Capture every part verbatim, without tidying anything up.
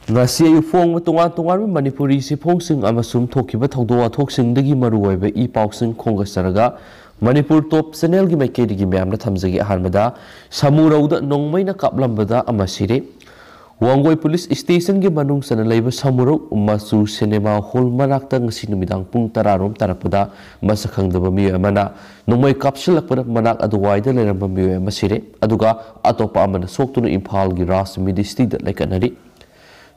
ꯉꯁꯤ ꯑꯌꯨꯛ ꯐꯣꯡꯕ ꯇꯣꯉꯥꯟ ꯇꯣꯉꯥꯟꯕ ꯃꯅꯤꯄꯨꯔꯤ ꯆꯦꯐꯣꯡꯁꯤꯡ ꯑꯃꯁꯨꯡ ꯊꯣꯛꯈꯤꯕ ꯊꯧꯗꯣꯛ ꯋꯥꯊꯣꯛꯁꯤꯡꯗꯒꯤ ꯃꯔꯨꯑꯣꯏꯕ ꯏ ꯄꯥꯎꯁꯤꯡ ꯈꯣꯝꯒꯠꯆꯔꯒ ꯃꯅꯤꯄꯨꯔ ꯇꯣꯞ ꯆꯦꯅꯦꯜꯒꯤ ꯃꯥꯏꯀꯩꯗꯒꯤ ꯃꯌꯥꯝꯅ ꯊꯝꯖꯒꯦ꯫ ꯑꯍꯥꯟꯕꯗ, ꯁꯃꯨꯔꯧꯗ ꯅꯣꯡꯃꯩꯅ ꯀꯥꯞꯂꯝꯕꯗ ꯑꯃ ꯁꯤꯔꯦ꯫ ꯋꯥꯡꯒꯣꯏ ꯄꯨꯂꯤꯁ ꯁ꯭ꯇꯦꯁꯟꯒꯤ ꯃꯅꯨꯡ ꯆꯟꯅ ꯂꯩꯕ ꯁꯃꯨꯔꯧ ꯃꯆꯨ ꯁꯤꯅꯦꯃꯥ ꯍꯣꯜ ꯃꯅꯥꯛꯇ ꯉꯁꯤ ꯅꯨꯃꯤꯗꯥꯡ ꯄꯨꯡ ꯇꯔꯥ ꯔꯣꯝ ꯇꯥꯔꯛꯄꯗ ꯃꯁꯛ ꯈꯪꯗꯕ ꯃꯤꯑꯣꯏ ꯑꯃꯅ ꯅꯣꯡꯃꯩ ꯀꯥꯞꯁꯤꯜꯂꯛꯄꯗ ꯃꯅꯥꯛ ꯑꯗꯨꯋꯥꯏꯗ ꯂꯩꯔꯝꯕ ꯃꯤꯑꯣꯏ ꯑꯃ ꯁꯤꯔꯦ, ꯑꯗꯨꯒ ꯑꯇꯣꯞꯄ ꯑꯃꯅ ꯁꯣꯛꯇꯨꯅ ꯏꯝꯐꯥꯜꯒꯤ ꯔꯥꯖ ꯃꯤꯗꯤꯁꯤꯇꯤꯗ ꯂꯩꯀꯠꯅꯔꯤ꯫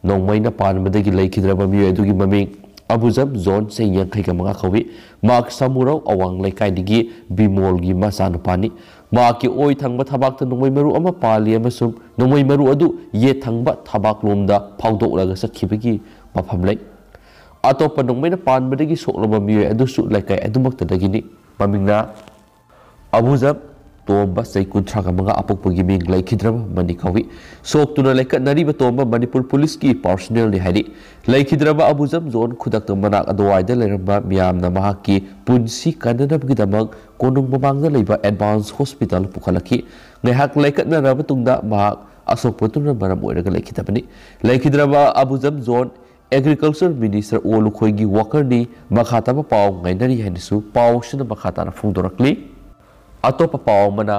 ꯅꯣꯡꯃꯩꯅ ꯄꯥꯟꯕꯗꯒꯤ ꯂꯩꯈꯤꯗ꯭ꯔꯕ ꯃꯤꯑꯣꯏ ꯑꯗꯨꯒꯤ ꯃꯃꯤꯡ ꯑꯕꯨꯖꯝ ꯖꯣꯟ, ꯆꯍꯤ ꯌꯥꯡꯈꯩꯒ ꯃꯉꯥ ꯀꯧꯏ꯫ ꯃꯍꯥꯛ ꯁꯃꯨꯔꯧ ꯑꯋꯥꯡ ꯂꯩꯀꯥꯏꯗꯒꯤ ꯕꯤꯃꯣꯜꯒꯤ ꯃꯆꯥꯅꯨꯄꯥꯅꯤ꯫ ꯃꯍꯥꯛꯀꯤ ꯑꯣꯏ ꯊꯪꯕ ꯊꯕꯥꯛꯇ ꯅꯣꯡꯃꯩ ꯃꯔꯨ ꯑꯃ ꯄꯥꯜꯂꯤ ꯑꯃꯁꯨꯡ ꯅꯣꯡꯃꯩ ꯃꯔꯨ ꯑꯗꯨ ꯌꯦꯠ ꯊꯪꯕ ꯊꯕꯥꯛꯂꯣꯝꯗ ꯐꯥꯎꯗꯣꯛꯂꯒ ꯆꯠꯈꯤꯕꯒꯤ ꯃꯐꯝ ꯂꯩ꯫ ꯑꯇꯣꯞꯄ ꯅꯣꯡꯃꯩꯅ ꯄꯥꯟꯕꯗꯒꯤ ꯁꯣꯛꯂꯕ ꯃꯤꯑꯣꯏ ꯑꯗꯨꯁꯨ ꯂꯩꯀꯥꯏ ꯑꯗꯨꯃꯛꯇꯗꯒꯤꯅꯤ꯫ ꯃꯃꯤꯡꯅ ꯑꯕꯨꯖꯝ ꯇꯣꯝꯕ, ꯆꯍꯤ ꯀꯨꯟꯊ꯭ꯔꯥꯒ ꯃꯉꯥ, ꯑꯄꯣꯛꯄꯒꯤ ꯃꯤꯡ ꯂꯩꯈꯤꯗ꯭ꯔꯕ ꯃꯅꯤ ꯀꯧꯏ꯫ ꯁꯣꯛꯇꯨꯅ ꯂꯩꯀꯠꯅꯔꯤꯕ ꯇꯣꯝꯕ ꯃꯅꯤꯄꯨꯔ ꯄꯨꯂꯤꯁꯀꯤ ꯄꯥꯔꯁꯣꯅꯦꯜꯅꯤ ꯍꯥꯏꯔꯤ꯫ ꯂꯩꯈꯤꯗ꯭ꯔꯕ ꯑꯕꯨꯖꯝ ꯖꯣꯟ ꯈꯨꯗꯛꯇ ꯃꯅꯥꯛ ꯑꯗꯨꯋꯥꯏꯗ ꯂꯩꯔꯝꯕ ꯃꯤꯌꯥꯝꯅ ꯃꯍꯥꯛꯀꯤ ꯄꯨꯟꯁꯤ ꯀꯟꯅꯅꯕꯒꯤꯗꯃꯛ ꯀꯣꯅꯨꯡ ꯃꯃꯥꯡꯗ ꯂꯩꯕ ꯑꯦꯗꯚꯥꯟꯁ ꯍꯣꯁꯄꯤꯇꯥꯜ ꯄꯨꯈꯠꯂꯛꯈꯤ꯫ ꯉꯥꯏꯍꯥꯛ ꯂꯩꯀꯠꯅꯔꯕ ꯃꯇꯨꯡꯗ ꯃꯍꯥꯛ ꯑꯁꯣꯛꯄꯗꯨꯅ ꯃꯔꯝ ꯑꯣꯏꯔꯒ ꯂꯩꯈꯤꯗꯕꯅꯤ꯫ ꯂꯩꯈꯤꯗ꯭ꯔꯕ ꯑꯕꯨꯖꯝ ꯖꯣꯟ ꯑꯦꯒ꯭ꯔꯤꯀꯜꯆꯔ ꯃꯤꯅꯤꯁꯇꯔ ꯑꯣ ꯂꯨꯈꯣꯏꯒꯤ ꯋꯥꯀꯔꯅꯤ꯫ ꯃꯈꯥ ꯇꯥꯕ ꯄꯥꯎ ꯉꯥꯏꯅꯔꯤ ꯍꯥꯏꯅꯁꯨ ꯄꯥꯎꯁꯤꯅ ꯃꯈꯥ ꯇꯥꯅ ꯐꯣꯡꯗꯣꯔꯛꯂꯤ꯫ ꯑꯇꯣꯞꯄ ꯄꯥꯎ ꯑꯃꯅ,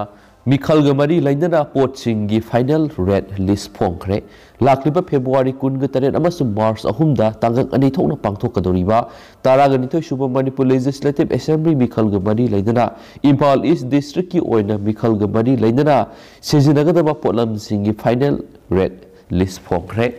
ꯃꯤꯈꯜꯒ ꯃꯔꯤ ꯂꯩꯅꯅ ꯄꯣꯠꯁꯤꯡꯒꯤ ꯐꯥꯏꯅꯦꯜ ꯔꯦꯠ ꯂꯤꯁ ꯐꯣꯡꯈ꯭ꯔꯦ꯫ ꯂꯥꯛꯂꯤꯕ ꯐꯦꯕ꯭ꯔꯨꯋꯥꯔꯤ ꯀꯨꯟꯒ ꯇꯔꯦꯠ ꯑꯃꯁꯨꯡ ꯃꯥꯔꯆ ꯑꯍꯨꯝꯗ ꯇꯥꯡꯀꯛ ꯑꯅꯤ ꯊꯣꯛꯅ ꯄꯥꯡꯊꯣꯛꯀꯗꯧꯔꯤꯕ ꯇꯔꯥꯒ ꯅꯤꯊꯣꯏ ꯁꯨꯕ ꯃꯅꯤꯄꯨꯔ ꯂꯦꯖꯤꯁꯂꯦꯇꯤꯚ ꯑꯦꯁꯦꯝꯕ꯭ꯂꯤ ꯃꯤꯈꯜꯒ ꯃꯔꯤ ꯂꯩꯅꯅ ꯏꯝꯐꯥꯜ ꯏꯁ ꯗꯤꯁꯇ꯭ꯔꯤꯛꯀꯤ ꯑꯣꯏꯅ ꯃꯤꯈꯜꯒ ꯃꯔꯤ ꯂꯩꯅꯅ ꯁꯤꯖꯤꯟꯅꯒꯗꯕ ꯄꯣꯠꯂꯝꯁꯤꯡꯒꯤ ꯐꯥꯏꯅꯦꯜ ꯔꯦꯠ ꯂꯤꯁ ꯐꯣꯡꯈ꯭ꯔꯦ꯫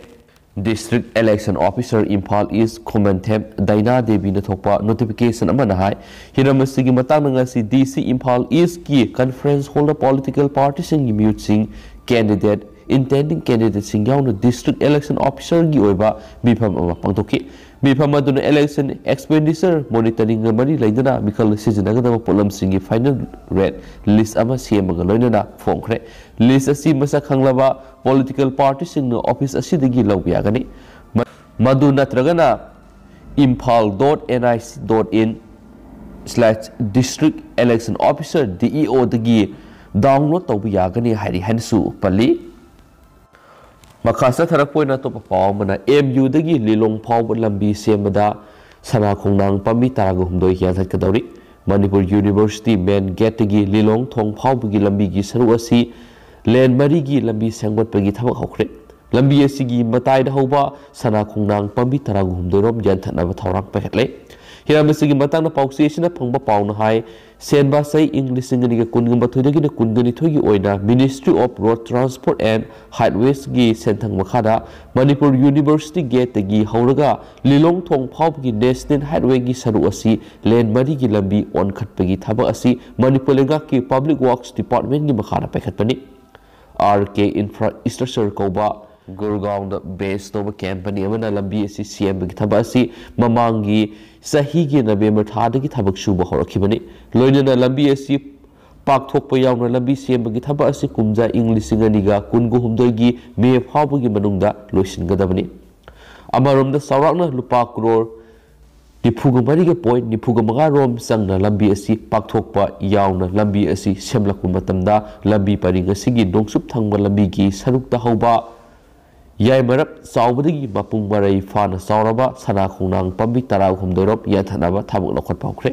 ꯗꯤꯁꯇ꯭ꯔꯤꯛ ꯏꯂꯦꯛꯁꯟ ꯑꯣꯐꯤꯁꯔ ꯏꯝꯐꯥꯜ ꯏꯁ ꯈꯨꯃꯟꯊꯦꯝ ꯗꯥꯏꯅꯥ ꯗꯦꯕꯤꯅ ꯊꯣꯛꯄ ꯅꯣꯇꯤꯐꯤꯀꯦꯁꯟ ꯑꯃꯅ ꯍꯥꯏ, ꯍꯤꯔꯝ ꯑꯁꯤꯒꯤ ꯃꯇꯥꯡꯗ ꯉꯁꯤ ꯗꯤ ꯁꯤ ꯏꯝꯐꯥꯜ ꯏꯁꯀꯤ ꯀꯟꯐꯔꯦꯟꯁ ꯍꯣꯜꯗ ꯄꯣꯂꯤꯇꯤꯀꯦꯜ ꯄꯥꯔꯇꯤꯁꯤꯡꯒꯤ ꯃꯤꯍꯨꯠꯁꯤꯡ, ꯀꯦꯟꯗꯤꯗꯦꯠ, ꯏꯟꯇꯦꯟꯗꯤꯡ ꯀꯦꯟꯗꯤꯗꯦꯠꯁꯤꯡ ꯌꯥꯎꯅ ꯗꯤꯁꯇ꯭ꯔꯤꯛ ꯏꯂꯦꯛꯁꯟ ꯑꯣꯐꯤꯁꯔꯒꯤ ꯑꯣꯏꯕ ꯃꯤꯐꯝ ꯑꯃ ꯄꯥꯡꯊꯣꯛꯈꯤ꯫ ꯃꯤꯐꯝ ꯑꯗꯨꯅ ꯏꯂꯦꯛꯁꯟ ꯑꯦꯛꯁꯄꯦꯟꯗꯤꯆꯔ ꯃꯣꯅꯤꯇꯔꯤꯡꯒ ꯃꯔꯤ ꯂꯩꯅꯅ ꯃꯤꯈꯜꯗ ꯁꯤꯖꯤꯟꯅꯒꯗꯕ ꯄꯣꯠꯂꯝꯁꯤꯡꯒꯤ ꯐꯥꯏꯅꯦꯜ ꯔꯦꯠ ꯂꯤꯁ ꯑꯃ ꯁꯦꯝꯕꯒ ꯂꯣꯏꯅꯅ ꯐꯣꯡꯈ꯭ꯔꯦ꯫ ꯂꯤꯁ ꯑꯁꯤ ꯃꯁꯛ ꯈꯪꯂꯕ ꯄꯣꯂꯤꯇꯤꯀꯦꯜ ꯄꯥꯔꯇꯤꯁꯤꯡꯅ ꯑꯣꯐꯤꯁ ꯑꯁꯤꯗꯒꯤ ꯂꯧꯕ ꯌꯥꯒꯅꯤ꯫ ꯃ-, ꯃꯗꯨ ꯅꯠꯇ꯭ꯔꯒꯅ Imphal dot N I C dot in slash district election officer, D E ꯑꯣꯗꯒꯤ ꯗꯥꯎꯟꯂꯣꯗ ꯇꯧꯕ ꯌꯥꯒꯅꯤ ꯍꯥꯏꯔꯤ ꯍꯥꯏꯅꯁꯨ ꯄꯜꯂꯤ꯫ ꯃꯈꯥ ꯆꯠꯊꯔꯛꯄ ꯑꯣꯏꯅ ꯑꯇꯣꯞꯄ ꯄꯥꯎ ꯑꯃꯅ, ꯑꯦꯝ ꯌꯨꯗꯒꯤ ꯂꯤꯂꯣꯡ ꯐꯥꯎꯕ ꯂꯝꯕꯤ ꯁꯦꯝꯕꯗ ꯁꯅꯥ ꯈꯣꯡꯅꯥꯡ ꯄꯥꯝꯕꯤ ꯇꯔꯥꯒ ꯍꯨꯝꯗꯣꯏ ꯌꯥꯟꯊꯠꯀꯗꯧꯔꯤ꯫ ꯃꯅꯤꯄꯨꯔ ꯌꯨꯅꯤꯚꯔꯁꯤꯇꯤ ꯃꯦꯟ ꯒꯦꯠꯇꯒꯤ ꯂꯤꯂꯣꯡ ꯊꯣꯡ ꯐꯥꯎꯕꯒꯤ ꯂꯝꯕꯤꯒꯤ ꯁꯔꯨꯛ ꯑꯁꯤ ꯂꯦꯟ ꯃꯔꯤꯒꯤ ꯂꯝꯕꯤ ꯁꯦꯝꯒꯠꯄꯒꯤ ꯊꯕꯛ ꯍꯧꯈ꯭ꯔꯦ꯫ ꯂꯝꯕꯤ ꯑꯁꯤꯒꯤ ꯃꯇꯥꯏꯗ ꯍꯧꯕ ꯁꯅꯥ ꯈꯣꯡꯅꯥꯡ ꯄꯥꯝꯕꯤ ꯇꯔꯥꯒ ꯍꯨꯝꯗꯣꯏꯔꯣꯝ ꯌꯥꯟꯊꯠꯅꯕ ꯊꯧꯔꯥꯡ ꯄꯥꯏꯈꯠꯂꯦ꯫ ꯍꯤꯔꯝ ꯑꯁꯤꯒꯤ ꯃꯇꯥꯡꯗ ꯄꯥꯎꯆꯦ ꯑꯁꯤꯅ ꯐꯪꯕ ꯄꯥꯎꯅ ꯍꯥꯏ, ꯁꯦꯟꯕꯥ ꯆꯍꯤ ꯏꯪ ꯂꯤꯁꯤꯡ ꯑꯅꯤꯒ ꯀꯨꯟꯒ ꯃꯥꯊꯣꯏꯗꯒꯤꯅ ꯀꯨꯟꯒ ꯅꯤꯊꯣꯏꯒꯤ ꯑꯣꯏꯅ Ministry of Road Transport and Highwaysꯒꯤ ꯁꯦꯟꯊꯪ ꯃꯈꯥꯗ ꯃꯅꯤꯄꯨꯔ ꯌꯨꯅꯤꯚꯔꯁꯤꯇꯤ ꯒꯦꯠꯇꯒꯤ ꯍꯧꯔꯒ ꯂꯤꯂꯣꯡ ꯊꯣꯡ ꯐꯥꯎꯕꯒꯤ National Highwayꯒꯤ ꯁꯔꯨꯛ ꯑꯁꯤ ꯂꯦꯟ ꯃꯔꯤꯒꯤ ꯂꯝꯕꯤ ꯑꯣꯟꯈꯠꯄꯒꯤ ꯊꯕꯛ ꯑꯁꯤ ꯃꯅꯤꯄꯨꯔ ꯂꯩꯉꯥꯛꯀꯤ Public Works Departmentꯀꯤ ꯃꯈꯥꯗ ꯄꯥꯏꯈꯠꯄꯅꯤ꯫ ꯑꯥꯔ ꯀꯦ Infrastructure ꯀꯧꯕ ꯒꯨꯔꯒꯥꯎꯟꯗ ꯕꯦꯁ ꯇꯧꯕ ꯀꯝꯄꯅꯤ ꯑꯃꯅ ꯂꯝꯕꯤ ꯑꯁꯤ ꯁꯦꯝꯕꯒꯤ ꯊꯕꯛ ꯑꯁꯤ ꯃꯃꯥꯡꯒꯤ ꯆꯍꯤꯒꯤ ꯅꯕꯦꯝꯕꯔ ꯊꯥꯗꯒꯤ ꯊꯕꯛ ꯁꯨꯕ ꯍꯧꯔꯛꯈꯤꯕꯅꯤ꯫ ꯂꯣꯏꯅꯅ ꯂꯝꯕꯤ ꯑꯁꯤ ꯄꯥꯛꯊꯣꯛꯄ ꯌꯥꯎꯅ ꯂꯝꯕꯤ ꯁꯦꯝꯕꯒꯤ ꯊꯕꯛ ꯑꯁꯤ ꯀꯨꯝꯖꯥ ꯏꯪ ꯂꯤꯁꯤꯡ ꯑꯅꯤꯒ ꯀꯨꯟꯒ ꯍꯨꯝꯗꯣꯏꯒꯤ ꯃꯦ ꯐꯥꯎꯕꯒꯤ ꯃꯅꯨꯡꯗ ꯂꯣꯏꯁꯤꯟꯒꯗꯕꯅꯤ꯫ ꯑꯃꯔꯣꯝꯗ ꯆꯥꯎꯔꯥꯛꯅ ꯂꯨꯄꯥ ꯀ꯭ꯔꯣꯔ ꯅꯤꯐꯨꯒ ꯃꯔꯤꯒ ꯄꯣꯏꯟ ꯅꯤꯐꯨꯒ ꯃꯉꯥ ꯔꯣꯝ ꯆꯪꯅ ꯂꯝꯕꯤ ꯑꯁꯤ ꯄꯥꯛꯊꯣꯛꯄ ꯌꯥꯎꯅ ꯂꯝꯕꯤ ꯑꯁꯤ ꯁꯦꯝꯂꯛꯄ ꯃꯇꯝꯗ ꯂꯝꯕꯤ ꯄꯔꯤꯡ ꯑꯁꯤꯒꯤ ꯅꯣꯡꯆꯨꯞ ꯊꯪꯕ ꯂꯝꯕꯤꯒꯤ ꯁꯔꯨꯛꯇ ꯍꯧꯕ ꯌꯥꯏꯃꯔꯞ ꯆꯥꯎꯕꯗꯒꯤ ꯃꯄꯨꯡ ꯃꯔꯩ ꯐꯥꯅ ꯆꯥꯎꯔꯕ ꯁꯅꯥ ꯈꯣꯡꯅꯥꯡ ꯄꯥꯝꯕꯤ ꯇꯔꯥꯍꯨꯝꯗꯣꯏ ꯔꯣꯝ ꯌꯥꯟꯊꯠꯅꯕ ꯊꯕꯛ ꯂꯧꯈꯠꯄ ꯍꯧꯈ꯭ꯔꯦ꯫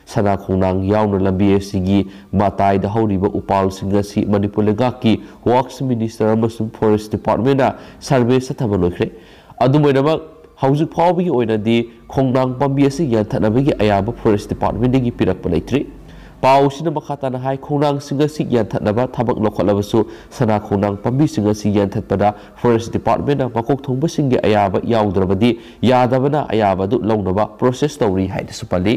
ꯁꯅꯥ ꯈꯣꯡꯅꯥꯡ ꯌꯥꯎꯅ ꯂꯝꯕꯤ ꯑꯁꯤꯒꯤ ꯃꯇꯥꯏꯗ ꯍꯧꯔꯤꯕ ꯎꯄꯥꯜꯁꯤꯡ ꯑꯁꯤ ꯃꯅꯤꯄꯨꯔ ꯂꯩꯉꯥꯛꯀꯤ Works Minister ꯑꯃꯁꯨꯡ Forest Departmentꯅ ꯁꯔꯚꯦ ꯆꯠꯊꯕ ꯂꯣꯏꯈ꯭ꯔꯦ꯫ ꯑꯗꯨꯝ ꯑꯣꯏꯅꯃꯛ, ꯍꯧꯖꯤꯛ ꯐꯥꯎꯕꯒꯤ ꯑꯣꯏꯅꯗꯤ ꯈꯣꯡꯅꯥꯡ ꯄꯥꯝꯕꯤ ꯑꯁꯤ ꯌꯥꯟꯊꯠꯅꯕꯒꯤ ꯑꯌꯥꯕ Forest Departmentꯗꯒꯤ ꯄꯤꯔꯛꯄ ꯂꯩꯇ꯭ꯔꯤ꯫ ꯄꯥꯎ ꯑꯁꯤꯅ ꯃꯈꯥ ꯇꯥꯅ ꯍꯥꯏ, ꯈꯣꯡꯅꯥꯡꯁꯤꯡ ꯑꯁꯤ ꯌꯥꯟꯊꯠꯅꯕ ꯊꯕꯛ ꯂꯧꯈꯠꯂꯕꯁꯨ ꯁꯅꯥ ꯈꯣꯡꯅꯥꯡ ꯄꯥꯝꯕꯤꯁꯤꯡ ꯑꯁꯤ ꯌꯥꯟꯊꯠꯄꯗ Forest Departmentꯅ ꯃꯀꯣꯛ ꯊꯣꯡꯕꯁꯤꯡꯒꯤ ꯑꯌꯥꯕ ꯌꯥꯎꯗ꯭ꯔꯕꯗꯤ ꯌꯥꯗꯕꯅ ꯑꯌꯥꯕ ꯑꯗꯨ ꯂꯧꯅꯕ process ꯇꯧꯔꯤ ꯍꯥꯏꯅꯁꯨ ꯄꯜꯂꯤ꯫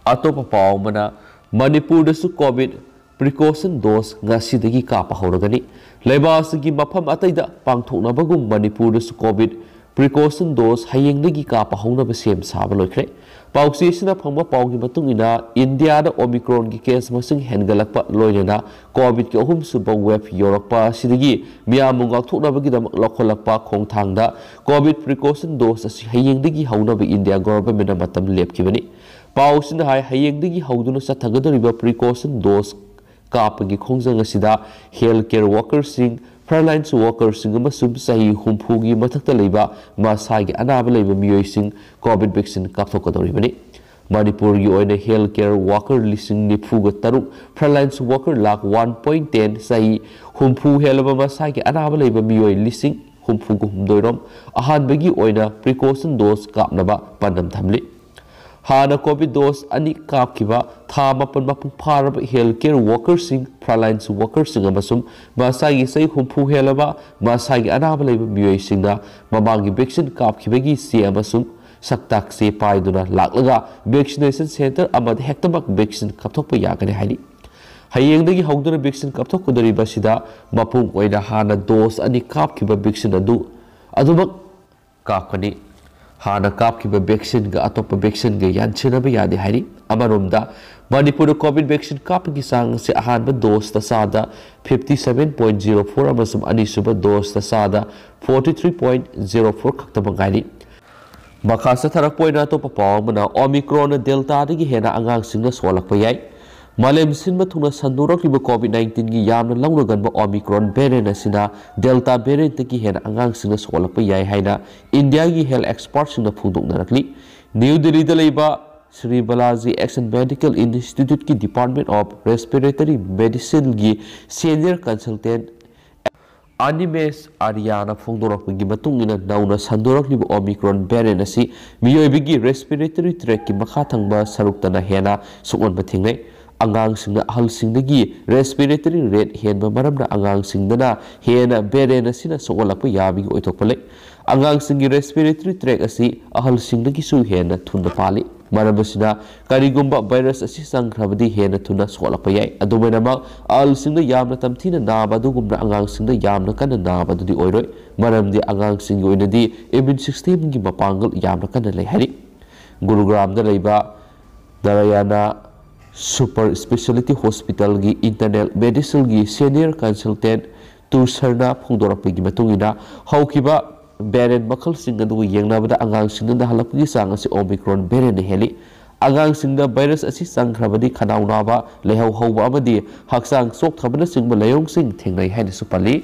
ꯑꯇꯣꯞꯄ ꯄꯥꯎ ꯑꯃꯅ, ꯃꯅꯤꯄꯨꯔꯗꯁꯨ COVID precaution dose ꯉꯁꯤꯗꯒꯤ ꯀꯥꯞꯄ ꯍꯧꯔꯒꯅꯤ꯫ ꯂꯩꯕꯥꯛ ꯑꯁꯤꯒꯤ ꯃꯐꯝ ꯑꯇꯩꯗ ꯄꯥꯡꯊꯣꯛꯅꯕꯒꯨꯝ ꯃꯅꯤꯄꯨꯔꯗꯁꯨ COVID precaution dose ꯍꯌꯦꯡꯗꯒꯤ ꯀꯥꯞꯄ ꯍꯧꯅꯕ ꯁꯦꯝ ꯁꯥꯕ ꯂꯣꯏꯈ꯭ꯔꯦ꯫ ꯄꯥꯎꯆꯦ ꯑꯁꯤꯅ ꯐꯪꯕ ꯄꯥꯎꯒꯤ ꯃꯇꯨꯡ ꯏꯟꯅ, ꯏꯟꯗꯤꯌꯥꯗ Omicronꯒꯤ case ꯃꯁꯤꯡ ꯍꯦꯟꯒꯠꯂꯛꯄ ꯂꯣꯏꯅꯅ COVIDꯀꯤ ꯑꯍꯨꯝꯁꯨꯕ wave ꯌꯧꯔꯛꯄ ꯑꯁꯤꯗꯒꯤ ꯃꯤꯌꯥꯝꯕꯨ ꯉꯥꯛꯊꯣꯛꯅꯕꯒꯤꯗꯃꯛ ꯂꯧꯈꯠꯂꯛꯄ ꯈꯣꯡꯊꯥꯡꯗ COVID precaution dose ꯑꯁꯤ ꯍꯌꯦꯡꯗꯒꯤ ꯍꯧꯅꯕ ꯏꯟꯗꯤꯌꯥ governmentꯅ ꯃꯇꯝ ꯂꯦꯞꯈꯤꯕꯅꯤ꯫ ꯄꯥꯎ ꯑꯁꯤꯅ ꯍꯥꯏ, ꯍꯌꯦꯡꯗꯒꯤ ꯍꯧꯗꯨꯅ ꯆꯠꯊꯒꯗꯧꯔꯤꯕ precaution dose ꯀꯥꯞꯄꯒꯤ ꯈꯣꯡꯖꯪ ꯑꯁꯤꯗ health care workerꯁꯤꯡ, Frontline workersꯁꯤꯡ ꯑꯃꯁꯨꯡ ꯆꯍꯤ ꯍꯨꯝꯐꯨꯒꯤ ꯃꯊꯛꯇ ꯂꯩꯕ ꯃꯁꯥꯒꯤ ꯑꯅꯥꯕ ꯂꯩꯕ ꯃꯤꯑꯣꯏꯁꯤꯡ COVID vaccine ꯀꯥꯞꯊꯣꯛꯀꯗꯧꯔꯤꯕꯅꯤ꯫ ꯃꯅꯤꯄꯨꯔꯒꯤ ꯑꯣꯏꯅ health care worker ꯂꯤꯁꯤꯡ ꯅꯤꯐꯨꯒ ꯇꯔꯨꯛ, frontline worker lakh one point ten, ꯆꯍꯤ ꯍꯨꯝꯐꯨ ꯍꯦꯜꯂꯕ ꯃꯁꯥꯒꯤ ꯑꯅꯥꯕ ꯂꯩꯕ ꯃꯤꯑꯣꯏ ꯂꯤꯁꯤꯡ ꯍꯨꯝꯐꯨꯒ ꯍꯨꯝꯗꯣꯏ ꯔꯣꯝ ꯑꯍꯥꯟꯕꯒꯤ ꯑꯣꯏꯅ precaution dose ꯀꯥꯞꯅꯕ ꯄꯥꯟꯗꯝ ꯊꯝꯂꯤ꯫ ꯍꯥꯟꯅ COVID dose ꯑꯅꯤ ꯀꯥꯞꯈꯤꯕ ꯊꯥ ꯃꯥꯄꯟ ꯃꯄꯨꯡ ꯐꯥꯔꯕ health care workerꯁꯤꯡ, frontline workerꯁꯤꯡ ꯑꯃꯁꯨꯡ ꯃꯁꯥꯒꯤ ꯆꯍꯤ ꯍꯨꯝꯐꯨ ꯍꯦꯜꯂꯕ ꯃꯁꯥꯒꯤ ꯑꯅꯥꯕ ꯂꯩꯕ ꯃꯤꯑꯣꯏꯁꯤꯡꯅ ꯃꯃꯥꯡꯒꯤ vaccine ꯀꯥꯞꯈꯤꯕꯒꯤ ꯆꯦ ꯑꯃꯁꯨꯡ ꯁꯛꯇꯥꯛ ꯆꯦ ꯄꯥꯏꯗꯨꯅ ꯂꯥꯛꯂꯒ vaccination centre ꯑꯃꯗ ꯍꯦꯛꯇꯃꯛ vaccine ꯀꯥꯞꯊꯣꯛꯄ ꯌꯥꯒꯅꯤ ꯍꯥꯏꯔꯤ꯫ ꯍꯌꯦꯡꯗꯒꯤ ꯍꯧꯗꯨꯅ vaccine ꯀꯥꯞꯊꯣꯛꯀꯗꯧꯔꯤꯕ ꯑꯁꯤꯗ ꯃꯄꯨꯡ ꯑꯣꯏꯅ ꯍꯥꯟꯅ dose ꯑꯅꯤ ꯀꯥꯞꯈꯤꯕ vaccine ꯑꯗꯨ ꯑꯗꯨꯃꯛ ꯀꯥꯞꯀꯅꯤ꯫ ꯍꯥꯟꯅ ꯀꯥꯞꯈꯤꯕ vaccineꯒ ꯑꯇꯣꯞꯄ vaccineꯒ ꯌꯥꯟꯁꯤꯟꯅꯕ ꯌꯥꯗꯦ ꯍꯥꯏꯔꯤ꯫ ꯑꯃꯔꯣꯝꯗ, ꯃꯅꯤꯄꯨꯔꯗ COVID vaccine ꯀꯥꯞꯄꯒꯤ ꯆꯥꯡ ꯑꯁꯤ ꯑꯍꯥꯟꯕ doseꯇ ꯆꯥꯗ fifty seven point zero four ꯑꯃꯁꯨꯡ ꯑꯅꯤꯁꯨꯕ doseꯇ ꯆꯥꯗ forty three point zero four ꯈꯛꯇꯃꯛ ꯉꯥꯏꯔꯤ꯫ ꯃꯈꯥ ꯆꯠꯊꯔꯛꯄ ꯑꯣꯏꯅ ꯑꯇꯣꯞꯄ ꯄꯥꯎ ꯑꯃꯅ, Omicronꯅ Deltaꯗꯒꯤ ꯍꯦꯟꯅ ꯑꯉꯥꯡꯁꯤꯡꯅ ꯁꯣꯛꯍꯜꯂꯛꯄ ꯌꯥꯏ꯫ ꯃꯥꯂꯦꯝ ꯁꯤꯟꯕ ꯊꯨꯡꯅ ꯁꯟꯗꯣꯔꯛꯂꯤꯕ COVID nineteenꯒꯤ ꯌꯥꯝꯅ ꯂꯧꯅꯒꯟꯕ Omicron variant ꯑꯁꯤꯅ Delta variantꯇꯒꯤ ꯍꯦꯟꯅ ꯑꯉꯥꯡꯁꯤꯡꯅ ꯁꯣꯛꯍꯜꯂꯛꯄ ꯌꯥꯏ ꯍꯥꯏꯅ ꯏꯟꯗꯤꯌꯥꯒꯤ health expertꯁꯤꯡꯅ ꯐꯣꯡꯗꯣꯛꯅꯔꯛꯂꯤ꯫ ꯅ꯭ꯌꯨ ꯗꯤꯜꯂꯤꯗ ꯂꯩꯕ ꯁ꯭ꯔꯤ ꯕꯥꯂꯥꯖꯤ ꯑꯦꯛꯁꯟ ꯃꯦꯗꯤꯀꯦꯜ ꯏꯟꯁꯇꯤꯇ꯭ꯌꯨꯠꯀꯤ Department of Respiratory Medicineꯒꯤ senior consultant ꯑꯅꯤꯃꯦꯁ ꯑꯥꯔꯤꯌꯥꯅ ꯐꯣꯡꯗꯣꯔꯛꯄꯒꯤ ꯃꯇꯨꯡ ꯏꯟꯅ, ꯅꯧꯅ ꯁꯟꯗꯣꯔꯛꯂꯤꯕ Omicron variant ꯑꯁꯤ ꯃꯤꯑꯣꯏꯕꯒꯤ respiratory tractꯀꯤ ꯃꯈꯥ ꯊꯪꯕ ꯁꯔꯨꯛꯇꯅ ꯍꯦꯟꯅ ꯁꯣꯛꯍꯟꯕ ꯊꯦꯡꯅꯩ꯫ ꯑꯉꯥꯡꯁꯤꯡꯅ ꯑꯍꯜꯁꯤꯡꯗꯒꯤ respiratory rate ꯍꯦꯟꯕ ꯃꯔꯝꯅ ꯑꯉꯥꯡꯁꯤꯡꯗꯅ ꯍꯦꯟꯅ variant ꯑꯁꯤꯅ ꯁꯣꯛꯍꯜꯂꯛꯄ ꯌꯥꯕꯒꯤ ꯑꯣꯏꯊꯣꯛꯄ ꯂꯩ꯫ ꯑꯉꯥꯡꯁꯤꯡꯒꯤ respiratory tract ꯑꯁꯤ ꯑꯍꯜꯁꯤꯡꯗꯒꯤꯁꯨ ꯍꯦꯟꯅ ꯊꯨꯅ ꯄꯥꯜꯂꯤ꯫ ꯃꯔꯝ ꯑꯁꯤꯅ, ꯀꯔꯤꯒꯨꯝꯕ virus ꯑꯁꯤ ꯆꯪꯈ꯭ꯔꯕꯗꯤ ꯍꯦꯟꯅ ꯊꯨꯅ ꯁꯣꯛꯍꯜꯂꯛꯄ ꯌꯥꯏ꯫ ꯑꯗꯨꯝ ꯑꯣꯏꯅꯃꯛ, ꯑꯍꯜꯁꯤꯡꯗ ꯌꯥꯝꯅ ꯇꯝꯊꯤꯅ ꯅꯥꯕ ꯑꯗꯨꯒꯨꯝꯅ ꯑꯉꯥꯡꯁꯤꯡꯗ ꯌꯥꯝꯅ ꯀꯟꯅ ꯅꯥꯕ ꯑꯗꯨꯗꯤ ꯑꯣꯏꯔꯣꯏ, ꯃꯔꯝꯗꯤ ꯑꯉꯥꯡꯁꯤꯡꯒꯤ ꯑꯣꯏꯅꯗꯤ immune systemꯒꯤ ꯃꯄꯥꯡꯒꯜ ꯌꯥꯝꯅ ꯀꯟꯅ ꯂꯩ ꯍꯥꯏꯔꯤ꯫ ꯒꯨꯔꯨꯒ꯭ꯔꯥꯝꯗ ꯂꯩꯕ Narayana Super Speciality Hospitalꯒꯤ internal medicineꯒꯤ senior consultant ꯇꯨꯁꯔꯅ ꯐꯣꯡꯗꯣꯔꯛꯄꯒꯤ ꯃꯇꯨꯡ ꯏꯟꯅ, ꯍꯧꯈꯤꯕ variant ꯃꯈꯜꯁꯤꯡ ꯑꯗꯨꯒ ꯌꯦꯡꯅꯕꯗ ꯑꯉꯥꯡꯁꯤꯡꯗ ꯅꯥꯍꯜꯂꯛꯄꯒꯤ ꯆꯥꯡ ꯑꯁꯤ Omicron variantꯅ ꯍꯦꯜꯂꯤ꯫ ꯑꯉꯥꯡꯁꯤꯡꯗ virus ꯑꯁꯤ ꯆꯪꯈ꯭ꯔꯕꯗꯤ ꯈꯅꯥꯎ ꯅꯥꯕ, ꯂꯥꯏꯍꯧ ꯍꯧꯕ ꯑꯃꯗꯤ ꯍꯛꯆꯥꯡ ꯆꯣꯛꯊꯕꯅꯆꯤꯡꯕ ꯂꯥꯏꯑꯣꯡꯁꯤꯡ ꯊꯦꯡꯅꯩ ꯍꯥꯏꯅꯁꯨ ꯄꯜꯂꯤ꯫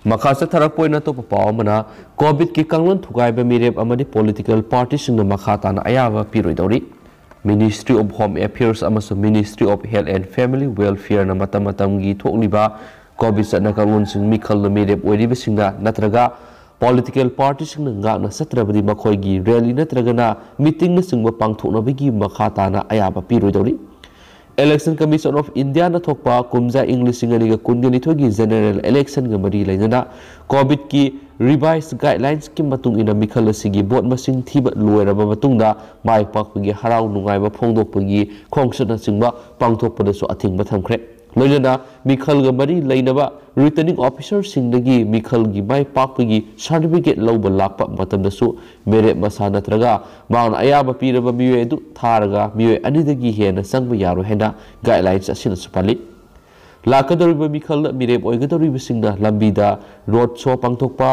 ꯃꯈꯥ ꯆꯠꯊꯔꯛꯄ ꯑꯣꯏꯅ ꯑꯇꯣꯞꯄ ꯄꯥꯎ ꯑꯃꯅ, ꯀꯣꯚꯤꯗꯀꯤ ꯀꯥꯡꯂꯣꯟ ꯊꯨꯒꯥꯏꯕ ꯃꯤꯔꯦꯞ ꯑꯃꯗꯤ ꯄꯣꯂꯤꯇꯤꯀꯦꯜ ꯄꯥꯔꯇꯤꯁꯤꯡꯅ ꯃꯈꯥ ꯇꯥꯅ ꯑꯌꯥꯕ ꯄꯤꯔꯣꯏꯗꯧꯔꯤ꯫ Ministry of Home Affairs ꯑꯃꯁꯨꯡ Ministry of Health and Family Welfareꯅ ꯃꯇꯝ ꯃꯇꯝꯒꯤ ꯊꯣꯛꯂꯤꯕ ꯀꯣꯚꯤꯗ ꯆꯠꯅ ꯀꯥꯡꯂꯣꯟꯁꯤꯡ ꯃꯤꯈꯜꯅ ꯃꯤꯔꯦꯞ ꯑꯣꯏꯔꯤꯕꯁꯤꯡꯅ ꯅꯠꯇ꯭ꯔꯒ ꯄꯣꯂꯤꯇꯤꯀꯦꯜ ꯄꯥꯔꯇꯤꯁꯤꯡꯅ ꯉꯥꯛꯅ ꯆꯠꯇ꯭ꯔꯕꯗꯤ ꯃꯈꯣꯏꯒꯤ ꯔꯦꯂꯤ ꯅꯠꯇ꯭ꯔꯒꯅ ꯃꯤꯇꯤꯡꯅꯆꯤꯡꯕ ꯄꯥꯡꯊꯣꯛꯅꯕꯒꯤ ꯃꯈꯥ ꯇꯥꯅ ꯑꯌꯥꯕ ꯄꯤꯔꯣꯏꯗꯧꯔꯤ꯫ Election Commission of Indiaꯅ ꯊꯣꯛꯄ ꯀꯨꯝꯖꯥ ꯏꯪ ꯂꯤꯁꯤꯡ ꯑꯅꯤꯒ ꯀꯨꯟꯒ ꯅꯤꯊꯣꯏꯒꯤ general electionꯒ ꯃꯔꯤ ꯂꯩꯅꯅ ꯀꯣꯚꯤꯗꯀꯤ revised guidelinesꯀꯤ ꯃꯇꯨꯡ ꯏꯟꯅ ꯃꯤꯈꯜ ꯑꯁꯤꯒꯤ ꯚꯣꯠ ꯃꯁꯤꯡ ꯊꯤꯕ ꯂꯣꯏꯔꯕ ꯃꯇꯨꯡꯗ ꯃꯥꯏ ꯄꯥꯛꯄꯒꯤ ꯍꯔꯥꯎ ꯅꯨꯡꯉꯥꯏꯕ ꯐꯣꯡꯗꯣꯛꯄꯒꯤ ꯈꯣꯡꯆꯠꯅꯆꯤꯡꯕ ꯄꯥꯡꯊꯣꯛꯄꯗꯁꯨ ꯑꯊꯤꯡꯕ ꯊꯝꯈ꯭ꯔꯦ꯫ ꯂꯣꯏꯅꯅ ꯃꯤꯈꯜꯒ ꯃꯔꯤ ꯂꯩꯅꯕ returning officerꯁꯤꯡꯗꯒꯤ ꯃꯤꯈꯜꯒꯤ ꯃꯥꯏ ꯄꯥꯛꯄꯒꯤ certificate ꯂꯧꯕ ꯂꯥꯛꯄ ꯃꯇꯝꯗꯁꯨ ꯃꯤꯔꯦꯞ ꯃꯁꯥ ꯅꯠꯇ꯭ꯔꯒ ꯃꯍꯥꯛꯅ ꯑꯌꯥꯕ ꯄꯤꯔꯕ ꯃꯤꯑꯣꯏ ꯑꯗꯨ ꯊꯥꯔꯒ ꯃꯤꯑꯣꯏ ꯑꯅꯤꯗꯒꯤ ꯍꯦꯟꯅ ꯆꯪꯕ ꯌꯥꯔꯣꯏ ꯍꯥꯏꯅ guidelines ꯑꯁꯤꯅꯁꯨ ꯄꯜꯂꯤ꯫ ꯂꯥꯛꯀꯗꯧꯔꯤꯕ ꯃꯤꯈꯜꯗ ꯃꯤꯔꯦꯞ ꯑꯣꯏꯒꯗꯧꯔꯤꯕꯁꯤꯡꯅ ꯂꯝꯕꯤꯗ road show ꯄꯥꯡꯊꯣꯛꯄ,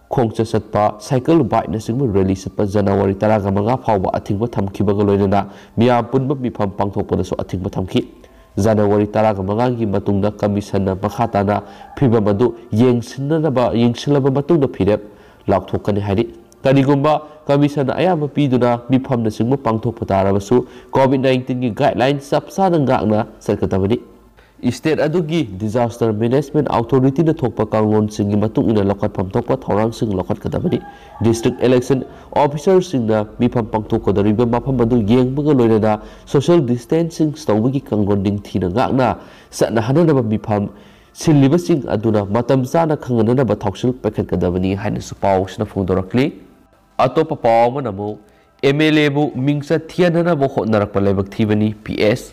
ꯈꯣꯡꯆꯠ ꯆꯠꯄ, ꯁꯥꯏꯀꯜ, ꯕꯥꯏꯛꯅꯆꯤꯡꯕ rally ꯆꯠꯄ ꯖꯅꯋꯥꯔꯤ ꯇꯔꯥꯒ ꯃꯉꯥ ꯐꯥꯎꯕ ꯑꯊꯤꯡꯕ ꯊꯝꯈꯤꯕꯒ ꯂꯣꯏꯅꯅ ꯃꯤꯌꯥꯝ ꯄꯨꯟꯕ ꯃꯤꯐꯝ ꯄꯥꯡꯊꯣꯛꯄꯗꯁꯨ ꯑꯊꯤꯡꯕ ꯊꯝꯈꯤ꯫ ꯖꯅꯋꯥꯔꯤ ꯇꯔꯥꯒ ꯃꯉꯥꯒꯤ ꯃꯇꯨꯡꯗ commissionꯅ ꯃꯈꯥ ꯇꯥꯅ ꯐꯤꯚꯝ ꯑꯗꯨ ꯌꯦꯡꯁꯤꯟꯅꯅꯕ, ꯌꯦꯡꯁꯤꯜꯂꯕ ꯃꯇꯨꯡꯗ ꯐꯤꯔꯦꯞ ꯂꯥꯎꯊꯣꯛꯀꯅꯤ ꯍꯥꯏꯔꯤ꯫ ꯀꯔꯤꯒꯨꯝꯕ commissionꯅ ꯑꯌꯥꯕ ꯄꯤꯗꯨꯅ ꯃꯤꯐꯝꯅꯆꯤꯡꯕ ꯄꯥꯡꯊꯣꯛꯄ ꯇꯥꯔꯕꯁꯨ COVID nineteenꯒꯤ guideline ꯆꯞ ꯆꯥꯅ ꯉꯥꯛꯅ ꯆꯠꯀꯗꯕꯅꯤ꯫ State ꯑꯗꯨꯒꯤ Disaster Management Authorityꯅ ꯊꯣꯛꯄ ꯀꯥꯡꯂꯣꯟꯁꯤꯡꯒꯤ ꯃꯇꯨꯡ ꯏꯟꯅ ꯂꯧꯈꯠꯐꯝ ꯊꯣꯛꯄ ꯊꯧꯔꯥꯡꯁꯤꯡ ꯂꯧꯈꯠꯀꯗꯕꯅꯤ꯫ District election officerꯁꯤꯡꯅ ꯃꯤꯐꯝ ꯄꯥꯡꯊꯣꯛꯀꯗꯧꯔꯤꯕ ꯃꯐꯝ ꯑꯗꯨ ꯌꯦꯡꯕꯒ ꯂꯣꯏꯅꯅ social distancing ꯇꯧꯕꯒꯤ ꯀꯥꯡꯂꯣꯟ ꯅꯤꯡꯊꯤꯅ ꯉꯥꯛꯅ ꯆꯠꯅꯍꯟꯅꯅꯕ ꯃꯤꯐꯝ ꯁꯤꯜꯂꯤꯕꯁꯤꯡ ꯑꯗꯨꯅ ꯃꯇꯝ ꯆꯥꯅ ꯈꯪꯍꯟꯅꯅꯕ ꯊꯧꯁꯤꯜ ꯄꯥꯏꯈꯠꯀꯗꯕꯅꯤ ꯍꯥꯏꯅꯁꯨ ꯄꯥꯎꯁꯤꯅ ꯐꯣꯡꯗꯣꯔꯛꯂꯤ꯫ ꯑꯇꯣꯞꯄ ꯄꯥꯎ ꯑꯃꯅ ꯑꯃꯨꯛ, MLAꯕꯨ ꯃꯤꯡꯆꯠ ꯊꯤꯍꯟꯅꯅꯕ ꯍꯣꯠꯅꯔꯛꯄ ꯂꯥꯏꯕꯛ ꯊꯤꯕꯅꯤ, PS꯫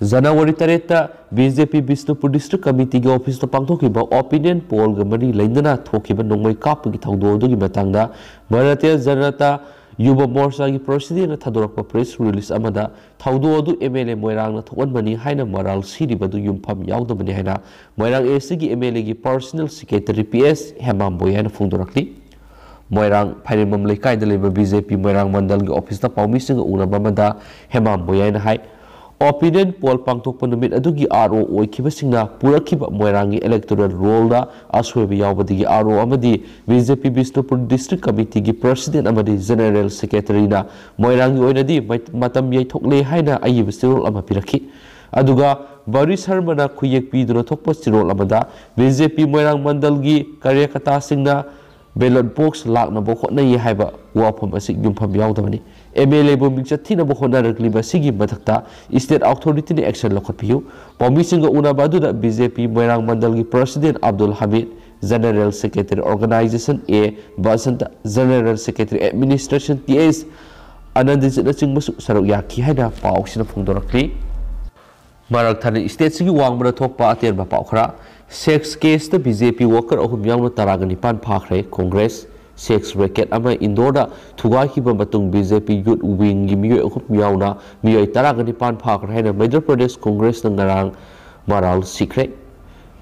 ꯖꯅꯋꯥꯔꯤ ꯇꯔꯦꯠꯇ BJP ꯕꯤꯁꯅꯨꯄꯨꯔ District Committeeꯒꯤ officeꯇ ꯄꯥꯡꯊꯣꯛꯈꯤꯕ opinion pollꯒ ꯃꯔꯤ ꯂꯩꯅꯅ ꯊꯣꯛꯈꯤꯕ ꯅꯣꯡꯃꯩ ꯀꯥꯞꯄꯒꯤ ꯊꯧꯗꯣꯛ ꯑꯗꯨꯒꯤ ꯃꯇꯥꯡꯗ ꯚꯥꯔꯇꯤꯌ ꯖꯅꯇꯥ ꯌꯨꯕ ꯃꯣꯔꯆꯥꯒꯤ presidentꯅ ꯊꯥꯗꯣꯔꯛꯄ press release ꯑꯃꯗ ꯊꯧꯗꯣꯛ ꯑꯗꯨ MLA ꯃꯣꯏꯔꯥꯡꯅ ꯊꯣꯛꯍꯟꯕꯅꯤ ꯍꯥꯏꯅ ꯃꯔꯥꯜ ꯁꯤꯔꯤꯕ ꯑꯗꯨ ꯌꯨꯝꯐꯝ ꯌꯥꯎꯗꯕꯅꯤ ꯍꯥꯏꯅ ꯃꯣꯏꯔꯥꯡ ACꯒꯤ MLAꯒꯤ personal secretary PS ꯍꯦꯃꯥꯝꯕꯣꯌꯥꯅ ꯐꯣꯡꯗꯣꯔꯛꯂꯤ꯫ ꯃꯣꯏꯔꯥꯡ ꯐꯥꯏꯔꯦꯝꯕꯝ ꯂꯩꯀꯥꯏꯗ ꯂꯩꯕ BJP ꯃꯣꯏꯔꯥꯡ ꯃꯟꯗꯜꯒꯤ officeꯇ ꯄꯥꯎꯃꯤꯁꯤꯡꯒ ꯎꯅꯕ ꯑꯃꯗ ꯍꯦꯃꯥꯝꯕꯣꯌꯥꯅ ꯍꯥꯏ, Opinion poll ꯄꯥꯡꯊꯣꯛꯄ ꯅꯨꯃꯤꯠ ꯑꯗꯨꯒꯤ RO ꯑꯣꯏꯈꯤꯕꯁꯤꯡꯅ ꯄꯨꯔꯛꯈꯤꯕ ꯃꯣꯏꯔꯥꯡꯒꯤ electoral rollꯗ ꯑꯁꯣꯏꯕ ꯌꯥꯎꯕꯗꯒꯤ RO ꯑꯃꯗꯤ BJP ꯕꯤꯁꯅꯨꯄꯨꯔ district committeeꯒꯤ president ꯑꯃꯗꯤ general secretaryꯅ ꯃꯣꯏꯔꯥꯡꯒꯤ ꯑꯣꯏꯅꯗꯤ ꯃꯇꯝ ꯌꯩꯊꯣꯛꯂꯦ ꯍꯥꯏꯅ ꯑꯏꯕ ꯆꯦꯔꯣꯜ ꯑꯃ ꯄꯤꯔꯛꯈꯤ꯫ ꯑꯗꯨꯒ ꯕꯔꯤ ꯁꯔꯃꯅ ꯈꯨꯌꯦꯛ ꯄꯤꯗꯨꯅ ꯊꯣꯛꯄ ꯆꯦꯔꯣꯜ ꯑꯃꯗ BJP ꯃꯣꯏꯔꯥꯡ ꯃꯟꯗꯜꯒꯤ ꯀꯥꯔꯌꯀꯔꯇꯥꯁꯤꯡꯅ ballot box ꯂꯥꯛꯅꯕ ꯍꯣꯠꯅꯩ ꯍꯥꯏꯕ ꯋꯥꯐꯝ ꯑꯁꯤ ꯌꯨꯝꯐꯝ ꯌꯥꯎꯗꯕꯅꯤ꯫ MLAꯕꯨ ꯃꯤꯡꯆꯠ ꯊꯤꯅꯕ ꯍꯣꯠꯅꯔꯛꯂꯤꯕ ꯑꯁꯤꯒꯤ ꯃꯊꯛꯇ state authorityꯅ action ꯂꯧꯈꯠꯄꯤꯌꯨ꯫ ꯄꯥꯎꯃꯤꯁꯤꯡꯒ ꯎꯅꯕ ꯑꯗꯨꯗ BJP Moirang ꯃꯟꯗꯜꯒꯤ president Abdul ꯍꯃꯤꯗ, general secretary organization A Basanta, general secretary administration T S ꯑꯅꯟꯗꯖꯤꯠꯅꯆꯤꯡꯕꯁꯨ ꯁꯔꯨꯛ ꯌꯥꯈꯤ ꯍꯥꯏꯅ ꯄꯥꯎꯁꯤꯅ ꯐꯣꯡꯗꯣꯔꯛꯂꯤ꯫ ꯃꯔꯛ ꯊꯠꯅ stateꯁꯤꯒꯤ ꯋꯥꯡꯃꯗ ꯊꯣꯛꯄ ꯑꯇꯦꯟꯕ ꯄꯥꯎ ꯈꯔ꯫ Sex caseꯇ BJP worker ꯑꯍꯨꯝ ꯌꯥꯎꯅ ꯇꯔꯥꯒ ꯅꯤꯄꯥꯟ ꯐꯥꯈ꯭ꯔꯦ꯫ Congress sex racket ꯑꯃ Indoreꯗ ꯊꯨꯒꯥꯏꯈꯤꯕ ꯃꯇꯨꯡ BJP youth wingꯒꯤ ꯃꯤꯑꯣꯏ ꯑꯍꯨꯝ ꯌꯥꯎꯅ ꯃꯤꯑꯣꯏ ꯇꯔꯥꯒ ꯅꯤꯄꯥꯟ ꯐꯥꯈ꯭ꯔꯦ ꯍꯥꯏꯅ ꯃꯩꯙ꯭ꯌ ꯄ꯭ꯔꯗꯦꯁ Congressꯅ ꯉꯔꯥꯡ ꯃꯔꯥꯜ ꯁꯤꯈ꯭ꯔꯦ꯫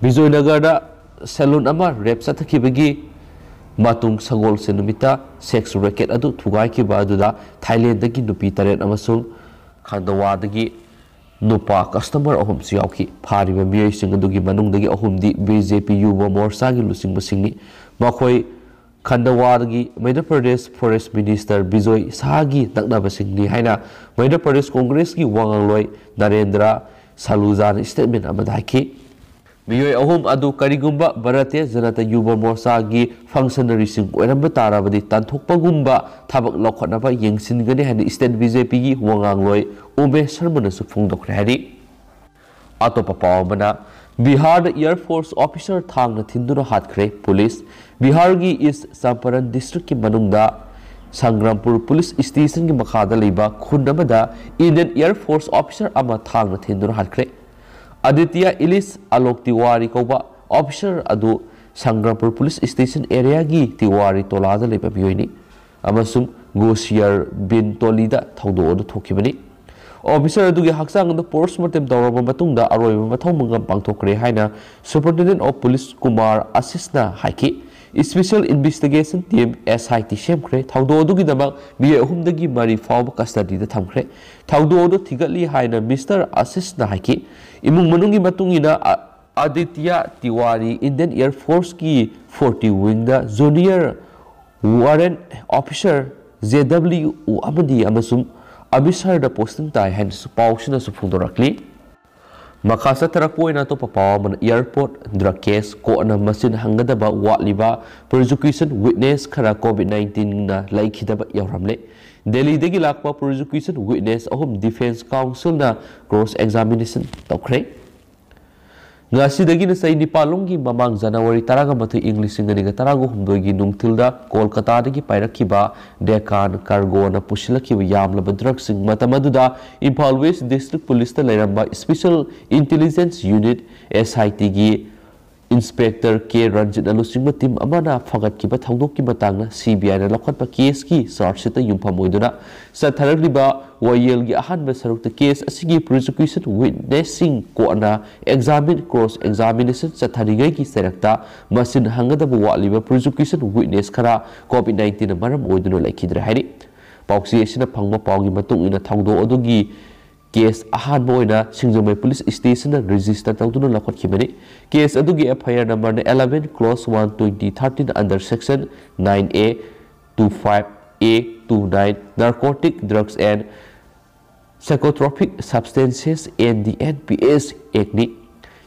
ꯕꯤꯖꯣꯏꯅꯒꯔꯗ salon ꯑꯃ rape ꯆꯠꯊꯈꯤꯕꯒꯤ ꯃꯇꯨꯡ ꯁꯒꯣꯜꯁꯦꯟ ꯅꯨꯃꯤꯠꯇ sex racket ꯑꯗꯨ ꯊꯨꯒꯥꯏꯈꯤꯕ ꯑꯗꯨꯗ ꯊꯥꯏꯂꯦꯟꯗꯒꯤ ꯅꯨꯄꯤ ꯇꯔꯦꯠ ꯑꯃꯁꯨꯡ ꯈꯥꯟꯗꯋꯥꯗꯒꯤ ꯅꯨꯄꯥ customer ꯑꯍꯨꯝꯁꯨ ꯌꯥꯎꯈꯤ꯫ ꯐꯥꯔꯤꯕ ꯃꯤꯑꯣꯏꯁꯤꯡ ꯑꯗꯨꯒꯤ ꯃꯅꯨꯡꯗꯒꯤ ꯑꯍꯨꯝꯗꯤ BJP ꯌꯨꯕ ꯃꯣꯔꯆꯥꯒꯤ ꯂꯨꯆꯤꯡꯕꯁꯤꯡꯅꯤ꯫ ꯃꯈꯣꯏ ꯈꯟꯗꯋꯥꯗꯒꯤ ꯃꯩꯙ꯭ꯌ ꯄ꯭ꯔꯗꯦꯁ forest minister ꯕꯤꯖꯣꯏ ꯁꯥꯍꯒꯤ ꯅꯛꯅꯕꯁꯤꯡꯅꯤ ꯍꯥꯏꯅ ꯃꯩꯙ꯭ꯌ ꯄ꯭ꯔꯗꯦꯁ Congressꯀꯤ ꯋꯥꯉꯥꯡꯂꯣꯏ ꯅꯔꯦꯟꯗ꯭ꯔ ꯁꯂꯨꯖꯥꯅ statement ꯑꯃꯗ ꯍꯥꯏꯈꯤ꯫ ꯃꯤꯑꯣꯏ ꯑꯍꯨꯝ ꯑꯗꯨ ꯀꯔꯤꯒꯨꯝꯕ ꯚꯥꯔꯇꯤꯌ ꯖꯅꯇꯥ ꯌꯨꯕ ꯃꯣꯔꯆꯥꯒꯤ functionaryꯁꯤꯡ ꯑꯣꯏꯔꯝꯕ ꯇꯥꯔꯕꯗꯤ ꯇꯥꯟꯊꯣꯛꯄꯒꯨꯝꯕ ꯊꯕꯛ ꯂꯧꯈꯠꯅꯕ ꯌꯦꯡꯁꯤꯟꯒꯅꯤ ꯍꯥꯏꯅ state BJPꯒꯤ ꯋꯥꯉꯥꯡꯂꯣꯏ ꯎꯃꯦꯁ ꯁꯔꯃꯅꯁꯨ ꯐꯣꯡꯗꯣꯛꯈ꯭ꯔꯦ ꯍꯥꯏꯔꯤ꯫ ꯑꯇꯣꯞꯄ ꯄꯥꯎ ꯑꯃꯅ, ꯕꯤꯍꯥꯔꯗ Air Force officer ꯊꯥꯡꯅ ꯊꯤꯟꯗꯨꯅ ꯍꯥꯠꯈ꯭ꯔꯦ ꯄꯨꯂꯤꯁ꯫ ꯕꯤꯍꯥꯔꯒꯤ East Champaran districtꯀꯤ ꯃꯅꯨꯡꯗ ꯁꯪꯒ꯭ꯔꯥꯝꯄꯨꯔ police stationꯒꯤ ꯃꯈꯥꯗ ꯂꯩꯕ ꯈꯨꯟ ꯑꯃꯗ Indian Air Force officer ꯑꯃ ꯊꯥꯡꯅ ꯊꯤꯟꯗꯨꯅ ꯍꯥꯠꯈ꯭ꯔꯦ꯫ ꯑꯗꯤꯇ꯭ꯌ ꯏꯂꯤꯁ ꯑꯂꯣꯛ ꯇꯤꯋꯥꯔꯤ ꯀꯧꯕ officer ꯑꯗꯨ ꯁꯪꯒ꯭ꯔꯥꯝꯄꯨꯔ police station areaꯒꯤ ꯇꯤꯋꯥꯔꯤ ꯇꯣꯂꯥꯗ ꯂꯩꯕ ꯃꯤꯑꯣꯏꯅꯤ ꯑꯃꯁꯨꯡ ꯒꯣꯁꯤꯌꯔ ꯕꯤꯟ ꯇꯣꯂꯤꯗ ꯊꯧꯗꯣꯛ ꯑꯗꯨ ꯊꯣꯛꯈꯤꯕꯅꯤ꯫ Officer ꯑꯗꯨꯒꯤ ꯍꯛꯆꯥꯡ ꯑꯗꯨ post mortem ꯇꯧꯔꯕ ꯃꯇꯨꯡꯗ ꯑꯔꯣꯏꯕ ꯃꯊꯧ ꯃꯉꯝ ꯄꯥꯡꯊꯣꯛꯈ꯭ꯔꯦ ꯍꯥꯏꯅ Superintendent of Police ꯀꯨꯃꯥꯔ ꯑꯁꯤꯁꯅ ꯍꯥꯏꯈꯤ꯫ Special Investigation Team, S I T, ꯁꯦꯝꯈ꯭ꯔꯦ꯫ ꯊꯧꯗꯣꯛ ꯑꯗꯨꯒꯤꯗꯃꯛ ꯃꯤꯑꯣꯏ ꯑꯍꯨꯝꯗꯒꯤ ꯃꯔꯤ ꯐꯥꯎꯕ custody ꯗ ꯊꯝꯈ꯭ꯔꯦ꯫ ꯊꯧꯗꯣꯛ ꯑꯗꯨ ꯊꯤꯒꯠꯂꯤ ꯍꯥꯏꯅ ꯃꯤꯁꯇꯔ ꯑꯁꯤꯁꯅ ꯍꯥꯏꯈꯤ꯫ ꯏꯃꯨꯡ ꯃꯅꯨꯡꯒꯤ ꯃꯇꯨꯡ ꯏꯟꯅ, ꯑ-, ꯑꯗꯤꯇ꯭ꯌ ꯇꯤꯋꯥꯔꯤ Indian Air Force ꯀꯤ forty wing ꯗ junior warrant officer, J W O ꯑꯃꯗꯤ ꯑꯃꯁꯨꯡ ꯑꯃ꯭ꯔꯤꯠꯁꯔꯗ posting ꯇꯥꯏ ꯍꯥꯏꯅꯁꯨ ꯄꯥꯎꯁꯤꯅꯁꯨ ꯐꯣꯡꯗꯣꯔꯛꯂꯤ꯫ ꯃꯈꯥ ꯆꯠꯊꯔꯛꯄ ꯑꯣꯏꯅ ꯑꯇꯣꯞꯄ ꯄꯥꯎ ꯑꯃꯅ, airport drug case ꯀꯣꯟꯅ ꯃꯁꯤꯡ ꯍꯪꯒꯗꯕ ꯋꯥꯠꯂꯤꯕ prosecution witness ꯈꯔ COVID nineteen ꯅ ꯂꯩꯈꯤꯗꯕ ꯌꯥꯎꯔꯝꯂꯦ꯫ ꯗꯦꯜꯂꯤꯗꯒꯤ ꯂꯥꯛꯄ prosecution witness ꯑꯍꯨꯝ Defence Counsel ꯅ cross examination ꯇꯧꯈ꯭ꯔꯦ꯫ ꯉꯁꯤꯗꯒꯤꯅ ꯆꯍꯤ ꯅꯤꯄꯥꯟ ꯂꯣꯝꯒꯤ ꯃꯃꯥꯡ, ꯖꯅꯋꯥꯔꯤ ꯇꯔꯥꯃꯥꯊꯣꯏ, ꯏꯪ ꯂꯤꯁꯤꯡ ꯑꯅꯤꯒ ꯇꯔꯥꯍꯨꯝꯗꯣꯏꯒꯤ ꯅꯨꯡꯊꯤꯜꯗ ꯀꯣꯜꯀꯇꯥꯗꯒꯤ ꯄꯥꯏꯔꯛꯈꯤꯕ Deccan cargo ꯅ ꯄꯨꯁꯤꯜꯂꯛꯈꯤꯕ ꯌꯥꯝꯂꯕ drugs ꯁꯤꯡ ꯃꯇꯝ ꯑꯗꯨꯗ ꯏꯝꯐꯥꯜ West District Police ꯇ ꯂꯩꯔꯝꯕ Special Intelligence Unit, S I T, ꯒꯤ Inspector K ꯔꯟꯖꯤꯠꯅ ꯂꯨꯆꯤꯡꯕ team ꯑꯃꯅ ꯐꯒꯠꯈꯤꯕ ꯊꯧꯗꯣꯛꯀꯤ ꯃꯇꯥꯡꯗ C B I ꯅ ꯂꯧꯈꯠꯄ case ꯀꯤ charge sheet ꯇ ꯌꯨꯝꯐꯝ ꯑꯣꯏꯗꯨꯅ ꯆꯠꯊꯔꯛꯂꯤꯕ ꯋꯥꯌꯦꯜꯒꯤ ꯑꯍꯥꯟꯕ ꯁꯔꯨꯛꯇ case ꯑꯁꯤꯒꯤ prosecution witness ꯁꯤꯡ ꯀꯣꯟꯅ examine, cross examination ꯆꯠꯊꯔꯤꯉꯩꯒꯤ ꯆꯩꯔꯛꯇ ꯃꯁꯤꯡ ꯍꯪꯒꯗꯕ ꯋꯥꯠꯂꯤꯕ prosecution witness ꯈꯔ COVID nineteen ꯅ ꯃꯔꯝ ꯑꯣꯏꯗꯨꯅ ꯂꯩꯈꯤꯗ꯭ꯔꯦ ꯍꯥꯏꯔꯤ꯫ ꯄꯥꯎꯆꯦ ꯑꯁꯤꯅ ꯐꯪꯕ ꯄꯥꯎꯒꯤ ꯃꯇꯨꯡ ꯏꯟꯅ ꯊꯧꯗꯣꯛ ꯑꯗꯨꯒꯤ case ꯑꯍꯥꯟꯕ ꯑꯣꯏꯅ ꯁꯤꯡꯖꯃꯩ Police Station ꯅ register ꯇꯧꯗꯨꯅ ꯂꯧꯈꯠꯈꯤꯕꯅꯤ꯫ Case ꯑꯗꯨꯒꯤ F I R number ꯅ eleven clause one twenty thirteen under section nine A, two five A, two nine, Narcotic Drugs and Psychotropic Substances and the N P S Act ꯅꯤ꯫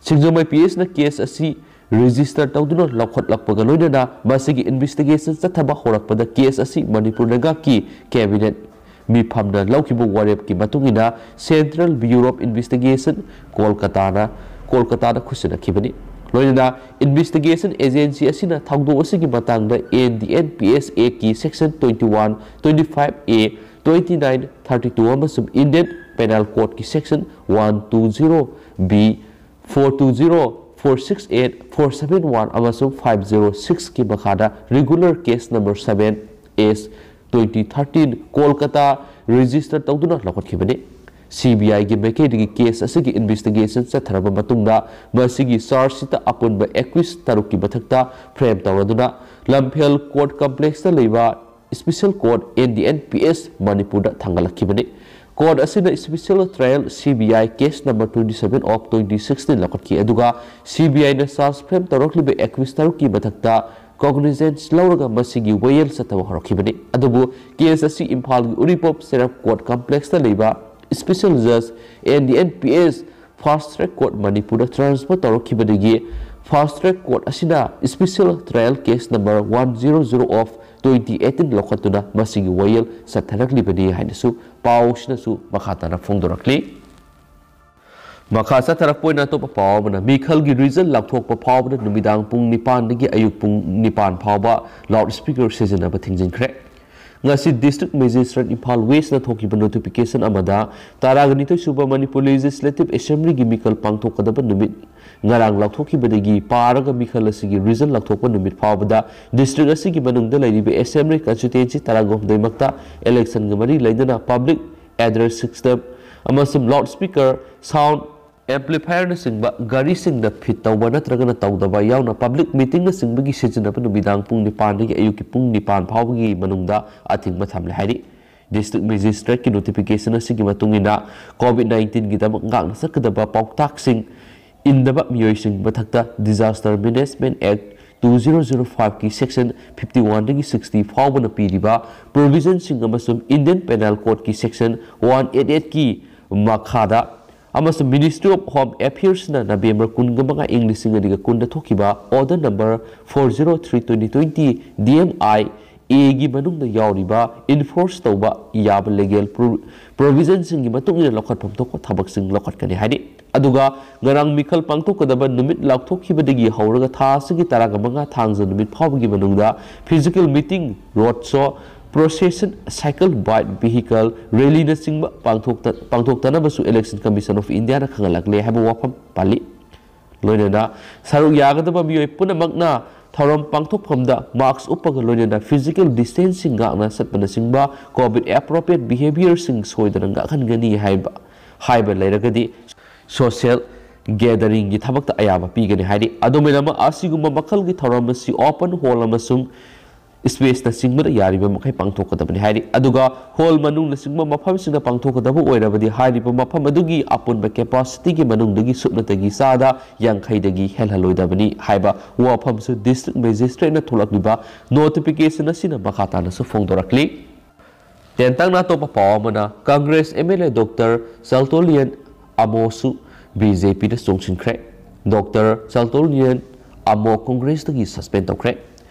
ꯁꯤꯡꯖꯃꯩ P S ꯅ case ꯑꯁꯤ register ꯇꯧꯗꯨꯅ ꯂꯧꯈꯠꯂꯛꯄꯒ ꯂꯣꯏꯅꯅ ꯃꯁꯤꯒꯤ investigation ꯆꯠꯊꯕ ꯍꯧꯔꯛꯄꯗ case ꯑꯁꯤ ꯃꯅꯤꯄꯨꯔ ꯂꯩꯉꯥꯛꯀꯤ cabinet ꯃꯤꯐꯝꯅ ꯂꯧꯈꯤꯕ ꯋꯥꯔꯦꯞꯀꯤ ꯃꯇꯨꯡ ꯏꯟꯅ Central Bureau of Investigation, ꯀꯣꯜꯀꯇꯥꯅ, ꯀꯣꯜꯀꯇꯥꯗ ꯈꯨꯠꯁꯤꯟꯅꯈꯤꯕꯅꯤ꯫ ꯂꯣꯏꯅꯅ investigation agency ꯑꯁꯤꯅ ꯊꯧꯗꯣꯛ ꯑꯁꯤꯒꯤ ꯃꯇꯥꯡꯗ N D N P S Act ꯀꯤ section twenty one, twenty five A, twenty nine, thirty two ꯑꯃꯁꯨꯡ Indian Penal Code ꯀꯤ section one two zero B, four two zero, four six eight, four seven one ꯑꯃꯁꯨꯡ five zero six ꯀꯤ ꯃꯈꯥꯗ regular case number seven S twenty thirteen Kolkata register ꯇꯧꯗꯨꯅ ꯂꯧꯈꯠꯈꯤꯕꯅꯤ꯫ C B ꯑꯥꯏꯒꯤ ꯃꯥꯏꯀꯩꯗꯒꯤ case ꯑꯁꯤꯒꯤ investigation ꯆꯠꯊꯔꯕ ꯃꯇꯨꯡꯗ ꯃꯁꯤꯒꯤ ꯆꯥꯔꯖ ꯁꯤꯠꯇ ꯑꯄꯨꯟꯕ ꯑꯦꯀ꯭ꯌꯨꯁ ꯇꯔꯨꯛꯀꯤ ꯃꯊꯛꯇ ꯐ꯭ꯔꯦꯝ ꯇꯧꯔꯗꯨꯅ ꯂꯝꯐꯦꯜ ꯀꯣꯔꯠ ꯀꯝꯄ꯭ꯂꯦꯛꯁꯇ ꯂꯩꯕ special court N D N P ꯑꯦꯁ ꯃꯅꯤꯄꯨꯔꯗ ꯊꯥꯡꯒꯠꯂꯛꯈꯤꯕꯅꯤ꯫ ꯀꯣꯔꯠ ꯑꯁꯤꯅ special trial C B I case number twenty seven of twenty sixteen ꯂꯧꯈꯠꯈꯤ, ꯑꯗꯨꯒ ꯁꯤ ꯕꯤ ꯑꯥꯏꯅ ꯆꯥꯔꯖ ꯐ꯭ꯔꯦꯝ ꯇꯧꯔꯛꯂꯤꯕ ꯑꯦꯀ꯭ꯌꯨꯁ ꯇꯔꯨꯛꯀꯤ ꯃꯊꯛꯇ ꯀꯣꯒꯅꯤꯖꯦꯟꯁ ꯂꯧꯔꯒ ꯃꯁꯤꯒꯤ ꯋꯥꯌꯦꯜ ꯆꯠꯊꯕ ꯍꯧꯔꯛꯈꯤꯕꯅꯤ꯫ ꯑꯗꯨꯕꯨ ꯀꯦꯁ ꯑꯁꯤ ꯏꯝꯐꯥꯜꯒꯤ ꯎꯔꯤꯄꯣꯛ ꯁꯦꯔꯞ ꯀꯣꯔꯠ ꯀꯝꯄ꯭ꯂꯦꯛꯁꯇ ꯂꯩꯕ ꯏꯁꯄꯤꯁꯦꯜ ꯖꯖ N D N P S fast track court ꯃꯅꯤꯄꯨꯔꯗ ꯇ꯭ꯔꯥꯟꯁꯐꯔ ꯇꯧꯔꯛꯈꯤꯕꯗꯒꯤ ꯐꯥꯁꯠ ꯇ꯭ꯔꯦꯛ ꯀꯣꯔꯠ ꯑꯁꯤꯅ special trial case number one zero zero of twenty eighteen ꯂꯧꯈꯠꯇꯨꯅ ꯃꯁꯤꯒꯤ ꯋꯥꯌꯦꯜ ꯆꯠꯊꯔꯛꯂꯤꯕꯅꯤ ꯍꯥꯏꯅꯁꯨ ꯄꯥꯎꯁꯤꯅꯁꯨ ꯃꯈꯥ ꯇꯥꯅ ꯐꯣꯡꯗꯣꯔꯛꯂꯤ꯫ ꯃꯈꯥ ꯆꯠꯊꯔꯛꯄ ꯑꯣꯏꯅ ꯑꯇꯣꯞꯄ ꯄꯥꯎ ꯑꯃꯅ, ꯃꯤꯈꯜꯒꯤ ꯔꯤꯖꯜ ꯂꯥꯎꯊꯣꯛꯄ ꯐꯥꯎꯕꯗ ꯅꯨꯃꯤꯗꯥꯡ ꯄꯨꯡ ꯅꯤꯄꯥꯟꯗꯒꯤ ꯑꯌꯨꯛ ꯄꯨꯡ ꯅꯤꯄꯥꯟ ꯐꯥꯎꯕ ꯂꯥꯎꯗ ꯁ꯭ꯄꯤꯀꯔ ꯁꯤꯖꯤꯟꯅꯕ ꯊꯤꯡꯖꯤꯟꯈ꯭ꯔꯦ꯫ ꯉꯁꯤ ꯗꯤꯁꯇ꯭ꯔꯤꯛ ꯃꯦꯖꯤꯁꯇ꯭ꯔꯦꯠ ꯏꯝꯐꯥꯜ ꯋꯦꯁꯅ ꯊꯣꯛꯈꯤꯕ ꯅꯣꯇꯤꯐꯤꯀꯦꯁꯟ ꯑꯃꯗ ꯇꯔꯥꯒ ꯅꯤꯊꯣꯏ ꯁꯨꯕ ꯃꯅꯤꯄꯨꯔ ꯂꯦꯖꯤꯁꯂꯦꯇꯤꯚ ꯑꯦꯁꯦꯝꯕ꯭ꯂꯤꯒꯤ ꯃꯤꯈꯜ ꯄꯥꯡꯊꯣꯛꯀꯗꯕ ꯅꯨꯃꯤꯠ ꯉꯔꯥꯡ ꯂꯥꯎꯊꯣꯛꯈꯤꯕꯗꯒꯤ ꯄꯥꯔꯒ ꯃꯤꯈꯜ ꯑꯁꯤꯒꯤ ꯔꯤꯖꯜ ꯂꯥꯎꯊꯣꯛꯄ ꯅꯨꯃꯤꯠ ꯐꯥꯎꯕꯗ ꯗꯤꯁꯇ꯭ꯔꯤꯛ ꯑꯁꯤꯒꯤ ꯃꯅꯨꯡꯗ ꯂꯩꯔꯤꯕ ꯑꯦꯁꯦꯝꯕ꯭ꯂꯤ ꯀꯟꯁꯇꯤꯇ꯭ꯋꯦꯟꯁꯤ ꯇꯔꯥꯒ ꯍꯨꯝꯗꯣꯏꯃꯛꯇ ꯏꯂꯦꯛꯁꯟꯒ ꯃꯔꯤ ꯂꯩꯅꯅ ꯄꯕ꯭ꯂꯤꯛ ꯑꯦꯗ꯭ꯔꯦꯁ ꯁꯤꯁꯇꯦꯝ ꯑꯃꯁꯨꯡ ꯂꯥꯎꯗ ꯁ꯭ꯄꯤꯀꯔ, ꯁꯥꯎꯟꯗ ꯑꯦꯝꯄ꯭ꯂꯤꯐꯥꯌꯔꯅꯆꯤꯡꯕ ꯒꯥꯔꯤꯁꯤꯡꯗ ꯐꯤꯠ ꯇꯧꯕ ꯅꯠꯇ꯭ꯔꯒꯅ ꯇꯧꯗꯕ ꯌꯥꯎꯅ ꯄꯕ꯭ꯂꯤꯛ ꯃꯤꯇꯤꯡꯅꯆꯤꯡꯕꯒꯤ ꯁꯤꯖꯤꯟꯅꯕ ꯅꯨꯃꯤꯗꯥꯡ ꯄꯨꯡ ꯅꯤꯄꯥꯟꯗꯒꯤ ꯑꯌꯨꯛꯀꯤ ꯄꯨꯡ ꯅꯤꯄꯥꯟ ꯐꯥꯎꯕꯒꯤ ꯃꯅꯨꯡꯗ ꯑꯊꯤꯡꯕ ꯊꯝꯂꯦ ꯍꯥꯏꯔꯤ꯫ ꯗꯤꯁꯇ꯭ꯔꯤꯛ ꯃꯦꯖꯤꯁꯇ꯭ꯔꯦꯠꯀꯤ ꯅꯣꯇꯤꯐꯤꯀꯦꯁꯟ ꯑꯁꯤꯒꯤ ꯃꯇꯨꯡ ꯏꯟꯅ, ꯀꯣꯚꯤꯗ ꯅꯥꯏꯟꯇꯤꯟꯒꯤꯗꯃꯛ ꯉꯥꯛꯅ ꯆꯠꯀꯗꯕ ꯄꯥꯎꯇꯥꯛꯁꯤꯡ ꯏꯟꯗꯕ ꯃꯤꯑꯣꯏꯁꯤꯡ ꯃꯊꯛꯇ Disaster Management Act two zero zero five ꯀꯤ ꯁꯦꯛꯁꯟ fifty one ꯗꯒꯤ sixty ꯐꯥꯎꯕꯅ ꯄꯤꯔꯤꯕ ꯄ꯭ꯔꯣꯚꯤꯖꯟꯁꯤꯡ ꯑꯃꯁꯨꯡ ꯏꯟꯗꯤꯌꯟ ꯄꯦꯅꯦꯜ ꯀꯣꯗꯀꯤ ꯁꯦꯛꯁꯟ one eight eight ꯀꯤ ꯃꯈꯥꯗ ꯑꯃꯁꯨꯡ Ministry of Home Affairs ꯅ ꯅꯕꯦꯝꯕꯔ ꯀꯨꯟꯃꯉꯥ, ꯏꯪ ꯂꯤꯁꯤꯡ ꯑꯅꯤꯒ ꯀꯨꯟꯗ ꯊꯣꯛꯈꯤꯕ order number four zero three twenty twenty D M I A ꯒꯤ ꯃꯅꯨꯡꯗ ꯌꯥꯎꯔꯤꯕ ꯏꯟꯐꯣꯔꯁ ꯇꯧꯕ ꯌꯥꯕ ꯂꯤꯒꯦꯜ ꯄ꯭ꯔꯣ-, ꯄ꯭ꯔꯣꯚꯤꯖꯟꯁꯤꯡꯒꯤ ꯃꯇꯨꯡ ꯏꯟꯅ ꯂꯧꯈꯠꯐꯝ ꯊꯣꯛꯄ ꯊꯕꯛꯁꯤꯡ ꯂꯧꯈꯠꯀꯅꯤ ꯍꯥꯏꯔꯤ꯫ ꯑꯗꯨꯒ ꯉꯔꯥꯡ ꯃꯤꯈꯜ ꯄꯥꯡꯊꯣꯛꯀꯗꯕ ꯅꯨꯃꯤꯠ ꯂꯥꯎꯊꯣꯛꯈꯤꯕꯗꯒꯤ ꯍꯧꯔꯒ ꯊꯥ ꯑꯁꯤꯒꯤ ꯇꯔꯥꯒ ꯃꯉꯥ, ꯊꯥꯡꯖ ꯅꯨꯃꯤꯠ ꯐꯥꯎꯕꯒꯤ ꯃꯅꯨꯡꯗ physical meeting, road show, procession, cycle, bike, vehicle ꯔꯦꯂꯤꯅꯆꯤꯡꯕ ꯄꯥꯡꯊꯣꯛꯇ-, ꯄꯥꯡꯊꯣꯛꯇꯅꯕꯁꯨ Election Commission of India ꯅ ꯈꯪꯍꯜꯂꯛꯂꯦ ꯍꯥꯏꯕ ꯋꯥꯐꯝ ꯄꯜꯂꯤ꯫ ꯂꯣꯏꯅꯅ ꯁꯔꯨꯛ ꯌꯥꯒꯗꯕ ꯃꯤꯑꯣꯏ ꯄꯨꯝꯅꯃꯛꯅ ꯊꯧꯔꯝ ꯄꯥꯡꯊꯣꯛꯐꯝꯗ mask ꯎꯞꯄꯒ ꯂꯣꯏꯅꯅ physical distancing ꯉꯥꯛꯅ ꯆꯠꯄꯅꯆꯤꯡꯕ COVID appropriate behaviourꯁꯤꯡ ꯁꯣꯏꯗꯅ ꯉꯥꯛꯍꯟꯒꯅꯤ ꯍꯥꯏꯕ ꯍꯥꯏꯕ ꯂꯩꯔꯒꯗꯤ social gatheringꯒꯤ ꯊꯕꯛꯇ ꯑꯌꯥꯕ ꯄꯤꯒꯅꯤ ꯍꯥꯏꯔꯤ꯫ ꯑꯗꯨꯃꯥꯏꯅ ꯑꯁꯤꯒꯨꯝꯕ ꯃꯈꯜꯒꯤ ꯊꯧꯔꯝ ꯑꯁꯤ open hall ꯑꯃꯁꯨꯡ spaceꯅꯆꯤꯡꯕꯗ ꯌꯥꯔꯤꯕ ꯃꯈꯩ ꯄꯥꯡꯊꯣꯛꯀꯗꯕꯅꯤ ꯍꯥꯏꯔꯤ꯫ ꯑꯗꯨꯒ hall ꯃꯅꯨꯡꯅꯆꯤꯡꯕ ꯃꯐꯝꯁꯤꯡꯗ ꯄꯥꯡꯊꯣꯛꯀꯗꯕ ꯑꯣꯏꯔꯕꯗꯤ ꯍꯥꯏꯔꯤꯕ ꯃꯐꯝ ꯑꯗꯨꯒꯤ ꯑꯄꯨꯟꯕ capacityꯒꯤ ꯃꯅꯨꯡꯗꯒꯤ ꯁꯨꯞꯅꯇꯒꯤ ꯆꯥꯗ ꯌꯥꯡꯈꯩꯗꯒꯤ ꯍꯦꯜꯍꯜꯂꯣꯏꯗꯕꯅꯤ ꯍꯥꯏꯕ ꯋꯥꯐꯝꯁꯨ district magistrateꯅ ꯊꯣꯛꯂꯛꯂꯤꯕ notification ꯑꯁꯤꯅ ꯃꯈꯥ ꯇꯥꯅꯁꯨ ꯐꯣꯡꯗꯣꯔꯛꯂꯤ꯫ ꯇꯦꯟꯇꯛꯅ ꯑꯇꯣꯞꯄ ꯄꯥꯎ ꯑꯃꯅ, Congress MLA Doctor ꯆꯥꯜꯇꯣꯂꯤꯌꯟ ꯑꯃꯣꯁꯨ BJPꯗ ꯆꯣꯡꯁꯤꯟꯈ꯭ꯔꯦ꯫ Doctor ꯆꯥꯜꯇꯣꯂꯤꯌꯟ ꯑꯃꯣ Congressꯇꯒꯤ suspend ꯇꯧꯈ꯭ꯔꯦ꯫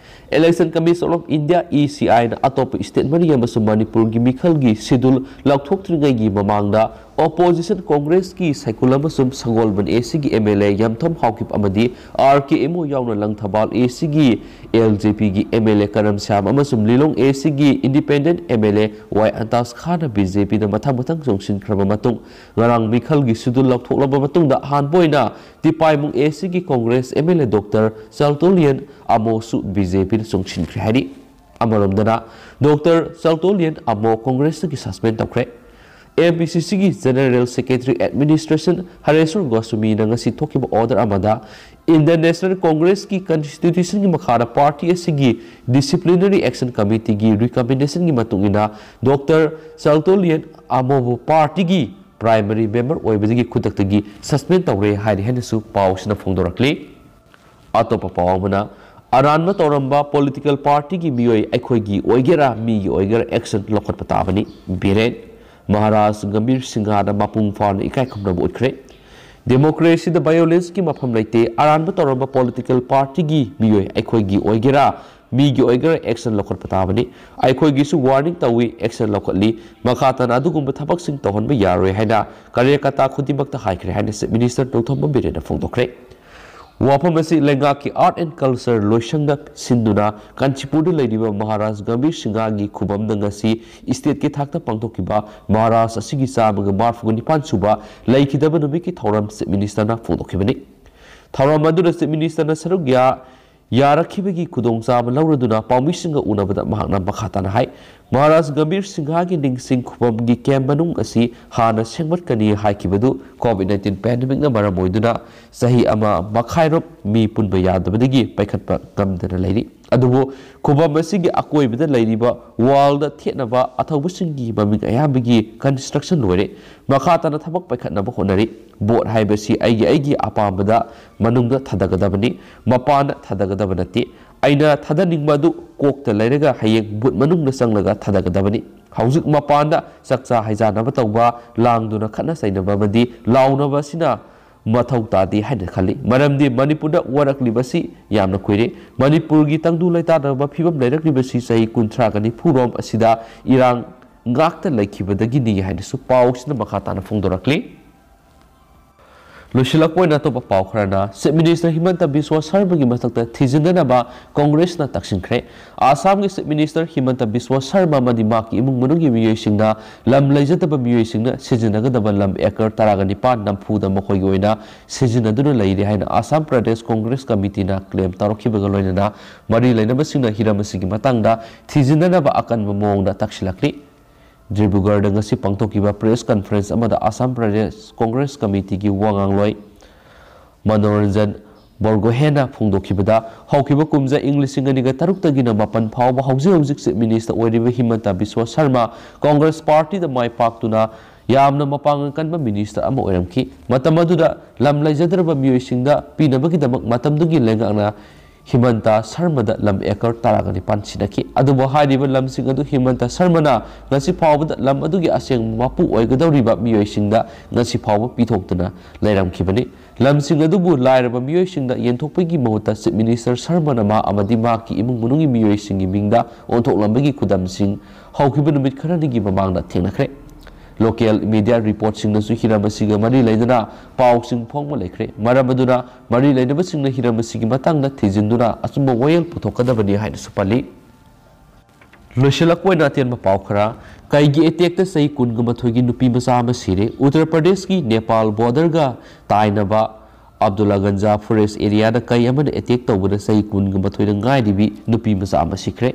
Election Commission of India, ECIꯅ ꯑꯇꯣꯞꯄ state ꯃꯔꯤ ꯑꯃꯁꯨꯡ ꯃꯅꯤꯄꯨꯔꯒꯤ ꯃꯤꯈꯜꯒꯤ schedule ꯂꯧꯊꯣꯛꯇ꯭ꯔꯤꯉꯩꯒꯤ ꯃꯃꯥꯡꯗ opposition Congressꯀꯤ ꯁꯥꯏꯀꯨꯜ ꯑꯃꯁꯨꯡ ꯁꯒꯣꯜꯕꯟ ACꯒꯤ MLA ꯌꯥꯝꯊꯣꯝ ꯍꯥꯎꯀꯤꯞ ꯑꯃꯗꯤ RKMO ꯌꯥꯎꯅ ꯂꯪꯊꯕꯥꯜ ACꯒꯤ LJPꯒꯤ MLA ꯀꯔꯝ ꯁ꯭ꯌꯥꯝ ꯑꯃꯁꯨꯡ ꯂꯤꯂꯣꯡ ACꯒꯤ independent MLA ꯋꯥꯏ ꯑꯟꯇꯥꯁ ꯈꯥꯟꯅ BJPꯗ ꯃꯊꯪ ꯃꯊꯪ ꯆꯣꯡꯁꯤꯟꯈ꯭ꯔꯕ ꯃꯇꯨꯡ, ꯉꯔꯥꯡ ꯃꯤꯈꯜꯒꯤ schedule ꯂꯧꯊꯣꯛꯂꯕ ꯃꯇꯨꯡꯗ ꯑꯍꯥꯟꯕ ꯑꯣꯏꯅ ꯇꯤꯄꯥꯏꯃꯨꯡ ACꯒꯤ Congress MLA Doctor ꯆꯥꯜꯇꯣꯂꯤꯌꯟ ꯑꯃꯣꯁꯨ BJPꯗ ꯆꯣꯡꯁꯤꯟꯈ꯭ꯔꯦ ꯍꯥꯏꯔꯤ꯫ ꯑꯃꯔꯣꯝꯗꯅ, Doctor ꯆꯥꯜꯇꯣꯂꯤꯌꯟ ꯑꯃꯣ Congressꯇꯒꯤ suspend ꯇꯧꯈ꯭ꯔꯦ꯫ MPCCꯒꯤ General Secretary Administration ꯍꯔꯦꯁ꯭ꯋꯔ ꯒꯣꯁ꯭ꯋꯥꯃꯤꯅ ꯉꯁꯤ ꯊꯣꯛꯈꯤꯕ order ꯑꯃꯗ Indian National Congressꯀꯤ constitutionꯒꯤ ꯃꯈꯥꯗ party ꯑꯁꯤꯒꯤ Disciplinary Action Committeeꯒꯤ recommendationꯒꯤ ꯃꯇꯨꯡ ꯏꯟꯅ Doctor ꯆꯥꯜꯇꯣꯂꯤꯌꯟ ꯑꯃꯣꯕꯨ partyꯒꯤ primary member ꯑꯣꯏꯕꯗꯒꯤ ꯈꯨꯗꯛꯇꯒꯤ suspend ꯇꯧꯔꯦ ꯍꯥꯏꯔꯤ ꯍꯥꯏꯅꯁꯨ ꯄꯥꯎꯁꯤꯅ ꯐꯣꯡꯗꯣꯔꯛꯂꯤ꯫ ꯑꯇꯣꯞꯄ ꯄꯥꯎ ꯑꯃꯅ, ꯑꯔꯥꯟꯕ ꯇꯧꯔꯝꯕ political partyꯒꯤ ꯃꯤꯑꯣꯏ ꯑꯩꯈꯣꯏꯒꯤ ꯑꯣꯏꯒꯦꯔꯥ ꯃꯤꯒꯤ ꯑꯣꯏꯒꯦꯔꯥ action ꯂꯧꯈꯠꯄ ꯇꯥꯕꯅꯤ꯫ ꯕꯤꯔꯦꯟ ꯃꯍꯥꯔꯥꯖ ꯒꯝꯚꯤꯔ ꯁꯤꯡꯍꯗ ꯃꯄꯨꯡ ꯐꯥꯅ ꯏꯀꯥꯏ ꯈꯨꯝꯅꯕ ꯎꯠꯈ꯭ꯔꯦ꯫ Democracyꯗ violenceꯀꯤ ꯃꯐꯝ ꯂꯩꯇꯦ꯫ ꯑꯔꯥꯟꯕ ꯇꯧꯔꯝꯕ political partyꯒꯤ ꯃꯤꯑꯣꯏ ꯑꯩꯈꯣꯏꯒꯤ ꯑꯣꯏꯒꯦꯔꯥ ꯃꯤꯒꯤ ꯑꯣꯏꯒꯦꯔꯥ action ꯂꯧꯈꯠꯄ ꯇꯥꯕꯅꯤ꯫ ꯑꯩꯈꯣꯏꯒꯤꯁꯨ warning ꯇꯧꯏ, action ꯂꯧꯈꯠꯂꯤ꯫ ꯃꯈꯥ ꯇꯥꯅ ꯑꯗꯨꯒꯨꯝꯕ ꯊꯕꯛꯁꯤꯡ ꯇꯧꯍꯟꯕ ꯌꯥꯔꯣꯏ ꯍꯥꯏꯅ ꯀꯥꯔꯌꯀꯔꯇꯥ ꯈꯨꯗꯤꯡꯃꯛꯇ ꯍꯥꯏꯈ꯭ꯔꯦ ꯍꯥꯏꯅ Chief Minister ꯅꯣꯡꯊꯣꯝꯕꯝ ꯕꯤꯔꯦꯟꯅ ꯐꯣꯡꯗꯣꯛꯈ꯭ꯔꯦ꯫ ꯋꯥꯐꯝ ꯑꯁꯤ ꯂꯩꯉꯥꯛꯀꯤ Art and Culture ꯂꯣꯏꯁꯪꯗ ꯁꯤꯟꯗꯨꯅ ꯀꯥꯟꯆꯤꯄꯨꯔꯗ ꯂꯩꯔꯤꯕ ꯃꯍꯥꯔꯥꯖ ꯒꯝꯚꯤꯔ ꯁꯤꯡꯍꯒꯤ ꯈꯨꯕꯝꯗ ꯉꯁꯤ stateꯀꯤ ꯊꯥꯛꯇ ꯄꯥꯡꯊꯣꯛꯈꯤꯕ ꯃꯍꯥꯔꯥꯖ ꯑꯁꯤꯒꯤ ꯆꯥꯝꯃꯒ ꯃꯔꯤꯐꯨ ꯅꯤꯄꯥꯟ ꯁꯨꯕ ꯂꯩꯈꯤꯗꯕ ꯅꯨꯃꯤꯠꯀꯤ ꯊꯧꯔꯝ Chief Ministerꯅ ꯐꯣꯡꯗꯣꯛꯈꯤꯕꯅꯤ꯫ ꯊꯧꯔꯝ ꯑꯗꯨꯗ Chief Ministerꯅ ꯁꯔꯨꯛ ꯌꯥ-, ꯌꯥꯔꯛꯈꯤꯕꯒꯤ ꯈꯨꯗꯣꯡꯆꯥꯕ ꯂꯧꯔꯗꯨꯅ ꯄꯥꯎꯃꯤꯁꯤꯡꯒ ꯎꯅꯕꯗ ꯃꯍꯥꯛꯅ ꯃꯈꯥ ꯇꯥꯅ ꯍꯥꯏ, ꯃꯍꯥꯔꯥꯖ ꯒꯝꯚꯤꯔ ꯁꯤꯡꯍꯒꯤ ꯅꯤꯡꯁꯤꯡ ꯈꯨꯕꯝꯒꯤ ꯀꯦꯝꯞ ꯃꯅꯨꯡ ꯑꯁꯤ ꯍꯥꯟꯅ ꯁꯦꯝꯒꯠꯀꯅꯤ ꯍꯥꯏꯈꯤꯕꯗꯨ ꯀꯣꯚꯤꯗ ꯅꯥꯏꯟꯇꯤꯟ ꯄꯦꯟꯗꯦꯃꯤꯛꯅ ꯃꯔꯝ ꯑꯣꯏꯗꯨꯅ ꯆꯍꯤ ꯑꯃ ꯃꯈꯥꯏꯔꯣꯝ ꯃꯤ ꯄꯨꯟꯕ ꯌꯥꯗꯕꯗꯒꯤ ꯄꯥꯏꯈꯠꯄ ꯉꯝꯗꯅ ꯂꯩꯔꯤ꯫ ꯑꯗꯨꯕꯨ ꯈꯨꯕꯝ ꯑꯁꯤꯒꯤ ꯑꯀꯣꯏꯕꯗ ꯂꯩꯔꯤꯕ ꯋꯥꯜꯗ ꯊꯦꯠꯅꯕ ꯑꯊꯧꯕꯁꯤꯡꯒꯤ ꯃꯃꯤꯡ ꯑꯌꯥꯝꯕꯒꯤ ꯀꯟꯁꯇ꯭ꯔꯛꯁꯟ ꯂꯣꯏꯔꯦ꯫ ꯃꯈꯥ ꯇꯥꯅ ꯊꯕꯛ ꯄꯥꯏꯈꯠꯅꯕ ꯍꯣꯠꯅꯔꯤ꯫ ꯚꯣꯠ ꯍꯥꯏꯕꯁꯤ ꯑꯩꯒꯤ ꯑꯩꯒꯤ ꯑꯄꯥꯝꯕꯗ ꯃꯅꯨꯡꯗ ꯊꯥꯗꯒꯗꯕꯅꯤ, ꯃꯄꯥꯟꯗ ꯊꯥꯗꯒꯗꯕ ꯅꯠꯇꯦ꯫ ꯑꯩꯅ ꯊꯥꯗꯅꯤꯡꯕ ꯑꯗꯨ ꯀꯣꯛꯇ ꯂꯩꯔꯒ ꯍꯌꯦꯡ ꯕꯨꯠ ꯃꯅꯨꯡꯗ ꯆꯪꯂꯒ ꯊꯥꯗꯒꯗꯕꯅꯤ꯫ ꯍꯧꯖꯤꯛ ꯃꯄꯥꯟꯗ ꯆꯥꯛꯆꯥ ꯍꯩꯖꯥꯅꯕ ꯇꯧꯕ, ꯂꯥꯡꯗꯨꯅ ꯈꯠꯅ ꯆꯩꯅꯕ ꯑꯃꯗꯤ ꯂꯥꯎꯅꯕ ꯑꯁꯤꯅ ꯃꯊꯧ ꯇꯥꯗꯦ ꯍꯥꯏꯅ ꯈꯜꯂꯤ꯫ ꯃꯔꯝꯗꯤ ꯃꯅꯤꯄꯨꯔꯗ ꯋꯥꯔꯛꯂꯤꯕꯁꯤ ꯌꯥꯝꯅ ꯀꯨꯏꯔꯦ꯫ ꯃꯅꯤꯄꯨꯔꯒꯤ ꯇꯪꯗꯨ ꯂꯩꯇꯥꯗꯕ ꯐꯤꯕꯝ ꯂꯩꯔꯛꯂꯤꯕꯁꯤ ꯆꯍꯤ ꯀꯨꯟꯊ꯭ꯔꯥꯒ ꯅꯤꯐꯨꯔꯣꯝ ꯑꯁꯤꯗ ꯏꯔꯥꯡ ꯉꯥꯛꯇ ꯂꯩꯈꯤꯕꯗꯒꯤꯅꯤ ꯍꯥꯏꯅꯁꯨ ꯄꯥꯎꯁꯤꯅ ꯃꯈꯥ ꯇꯥꯅ ꯐꯣꯡꯗꯣꯔꯛꯂꯤ꯫ ꯂꯣꯏꯁꯤꯜꯂꯛꯄ ꯑꯣꯏꯅ ꯑꯇꯣꯞꯄ ꯄꯥꯎ ꯈꯔꯅ, ꯆꯤꯐ ꯃꯤꯅꯤꯁꯇꯔ ꯍꯤꯃꯟꯇ ꯕꯤꯁ꯭ꯋ ꯁꯔꯃꯒꯤ ꯃꯊꯛꯇ ꯊꯤꯖꯤꯟꯅꯅꯕ ꯀꯣꯡꯒ꯭ꯔꯦꯁꯅ ꯇꯛꯁꯤꯟꯈ꯭ꯔꯦ꯫ ꯑꯁꯥꯝꯒꯤ ꯆꯤꯐ ꯃꯤꯅꯤꯁꯇꯔ ꯍꯤꯃꯟꯇ ꯕꯤꯁ꯭ꯋ ꯁꯔꯃ ꯑꯃꯗꯤ ꯃꯍꯥꯛꯀꯤ ꯏꯃꯨꯡ ꯃꯅꯨꯡꯒꯤ ꯃꯤꯑꯣꯏꯁꯤꯡꯅ ꯂꯝ ꯂꯩꯖꯗꯕ ꯃꯤꯑꯣꯏꯁꯤꯡꯅ ꯁꯤꯖꯤꯟꯅꯒꯗꯕ ꯂꯝ ꯑꯦꯀꯔ ꯇꯔꯥꯒ ꯅꯤꯄꯥꯟ ꯅꯝꯐꯨꯗ ꯃꯈꯣꯏꯒꯤ ꯑꯣꯏꯅ ꯁꯤꯖꯤꯟꯅꯗꯨꯅ ꯂꯩꯔꯦ ꯍꯥꯏꯅ ꯑꯁꯥꯝ ꯄ꯭ꯔꯗꯦꯁ ꯀꯣꯡꯒ꯭ꯔꯦꯁ ꯀꯃꯤꯇꯤꯅ ꯀ꯭ꯂꯦꯝ ꯇꯧꯔꯛꯈꯤꯕꯒ ꯂꯣꯏꯅꯅ ꯃꯔꯤ ꯂꯩꯅꯕꯁꯤꯡꯅ ꯍꯤꯔꯝ ꯑꯁꯤꯒꯤ ꯃꯇꯥꯡꯗ ꯊꯤꯖꯤꯟꯅꯅꯕ ꯑꯀꯟꯕ ꯃꯑꯣꯡꯗ ꯇꯛꯁꯤꯜꯂꯛꯂꯤ꯫ ꯗꯤꯕ꯭ꯔꯨꯒꯔꯗ ꯉꯁꯤ ꯄꯥꯡꯊꯣꯛꯈꯤꯕ ꯄ꯭ꯔꯦꯁ ꯀꯟꯐꯔꯦꯟꯁ ꯑꯃꯗ ꯑꯁꯥꯝ ꯄ꯭ꯔꯗꯦꯁ ꯀꯣꯡꯒ꯭ꯔꯦꯁ ꯀꯃꯤꯇꯤꯒꯤ ꯋꯥ ꯉꯥꯡꯂꯣꯏ ꯃꯅꯣꯔꯟꯖꯟ ꯕꯣꯔꯒꯣꯍꯦꯟꯅ ꯐꯣꯡꯗꯣꯛꯈꯤꯕꯗ, ꯍꯧꯈꯤꯕ ꯀꯨꯝꯖꯥ ꯏꯪ ꯂꯤꯁꯤꯡ ꯑꯅꯤꯒ ꯇꯔꯨꯛꯇꯒꯤꯅ ꯃꯥꯄꯟ ꯐꯥꯎꯕ ꯍꯧꯖꯤꯛ ꯍꯧꯖꯤꯛ ꯆꯤꯐ ꯃꯤꯅꯤꯁꯇꯔ ꯑꯣꯏꯔꯤꯕ ꯍꯤꯃꯟꯇ ꯕꯤꯁ꯭ꯋ ꯁꯔꯃ ꯀꯣꯡꯒ꯭ꯔꯦꯁ ꯄꯥꯔꯇꯤꯗ ꯃꯥꯏ ꯄꯥꯛꯇꯨꯅ ꯌꯥꯝꯅ ꯃꯄꯥꯡꯒꯜ ꯀꯟꯕ ꯃꯤꯅꯤꯁꯇꯔ ꯑꯃ ꯑꯣꯏꯔꯝꯈꯤ꯫ ꯃꯇꯝ ꯑꯗꯨꯗ ꯂꯝ ꯂꯩꯖꯗ꯭ꯔꯕ ꯃꯤꯑꯣꯏꯁꯤꯡꯗ ꯄꯤꯅꯕꯒꯤꯗꯃꯛ ꯃꯇꯝꯗꯨꯒꯤ ꯂꯩꯉꯥꯛꯅ ꯍꯤꯃꯟꯇ ꯁꯔꯃꯗ ꯂꯝ ꯑꯦꯀꯔ ꯇꯔꯥꯒ ꯅꯤꯄꯥꯟ ꯁꯤꯟꯅꯈꯤ꯫ ꯑꯗꯨꯕꯨ ꯍꯥꯏꯔꯤꯕ ꯂꯝꯁꯤꯡ ꯑꯗꯨ ꯍꯤꯃꯟꯇ ꯁꯔꯃꯅ ꯉꯁꯤ ꯐꯥꯎꯕꯗ ꯂꯝ ꯑꯗꯨꯒꯤ ꯑꯁꯦꯡꯕ ꯃꯄꯨ ꯑꯣꯏꯒꯗꯧꯔꯤꯕ ꯃꯤꯑꯣꯏꯁꯤꯡꯗ ꯉꯁꯤ ꯐꯥꯎꯕ ꯄꯤꯊꯣꯛꯇꯨꯅ ꯂꯩꯔꯝꯈꯤꯕꯅꯤ꯫ ꯂꯝꯁꯤꯡ ꯑꯗꯨꯕꯨ ꯂꯥꯏꯔꯕ ꯃꯤꯑꯣꯏꯁꯤꯡꯗ ꯌꯦꯟꯊꯣꯛꯄꯒꯤ ꯃꯍꯨꯠꯇ ꯆꯤꯐ ꯃꯤꯅꯤꯁꯇꯔ ꯁꯔꯃꯅ ꯃꯍꯥꯛ ꯑꯃꯗꯤ ꯃꯍꯥꯛꯀꯤ ꯏꯃꯨꯡ ꯃꯅꯨꯡꯒꯤ ꯃꯤꯑꯣꯏꯁꯤꯡꯒꯤ ꯃꯤꯡꯗ ꯑꯣꯟꯊꯣꯛꯂꯝꯕꯒꯤ ꯈꯨꯗꯝꯁꯤꯡ ꯍꯧꯈꯤꯕ ꯅꯨꯃꯤꯠ ꯈꯔꯅꯤꯒꯤ ꯃꯃꯥꯡꯗ ꯊꯦꯡꯅꯈ꯭ꯔꯦ꯫ ꯂꯣꯀꯦꯜ ꯃꯤꯗꯤꯌꯥ ꯔꯤꯄꯣꯔꯠꯁꯤꯡꯅꯁꯨ ꯍꯤꯔꯝ ꯑꯁꯤꯒ ꯃꯔꯤ ꯂꯩꯅꯅ ꯄꯥꯎꯁꯤꯡ ꯐꯣꯡꯕ ꯂꯩꯈ꯭ꯔꯦ꯫ ꯃꯔꯝ ꯑꯗꯨꯅ ꯃꯔꯤ ꯂꯩꯅꯕꯁꯤꯡꯅ ꯍꯤꯔꯝ ꯑꯁꯤꯒꯤ ꯃꯇꯥꯡꯗ ꯊꯤꯖꯤꯟꯗꯨꯅ ꯑꯆꯨꯝꯕ ꯋꯥꯌꯦꯜ ꯄꯨꯊꯣꯛꯀꯗꯕꯅꯤ ꯍꯥꯏꯅꯁꯨ ꯄꯜꯂꯤ꯫ ꯂꯣꯏꯁꯤꯜꯂꯛꯄ ꯑꯣꯏꯅ ꯑꯇꯦꯟꯕ ꯄꯥꯎ ꯈꯔ꯫ ꯀꯩꯒꯤ ꯑꯦꯇꯦꯛꯇ ꯆꯍꯤ ꯀꯨꯟꯒ ꯃꯥꯊꯣꯏꯒꯤ ꯅꯨꯄꯤ ꯃꯆꯥ ꯑꯃ ꯁꯤꯔꯦ꯫ ꯎꯠꯇꯔ ꯄ꯭ꯔꯗꯦꯁꯀꯤ ꯅꯦꯄꯥꯜ ꯕꯣꯔꯗꯔꯒ ꯇꯥꯏꯅꯕ ꯑꯕꯗꯨꯜꯂꯥ ꯒꯟꯖꯥ ꯐꯣꯔꯦꯁ ꯑꯦꯔꯤꯌꯥꯗ ꯀꯩ ꯑꯃꯅ ꯑꯦꯇꯦꯛ ꯇꯧꯕꯗ ꯆꯍꯤ ꯀꯨꯟꯒ ꯃꯥꯊꯣꯏꯗ ꯉꯥꯏꯔꯤꯕꯤ ꯅꯨꯄꯤ ꯃꯆꯥ ꯑꯃ ꯁꯤꯈ꯭ꯔꯦ꯫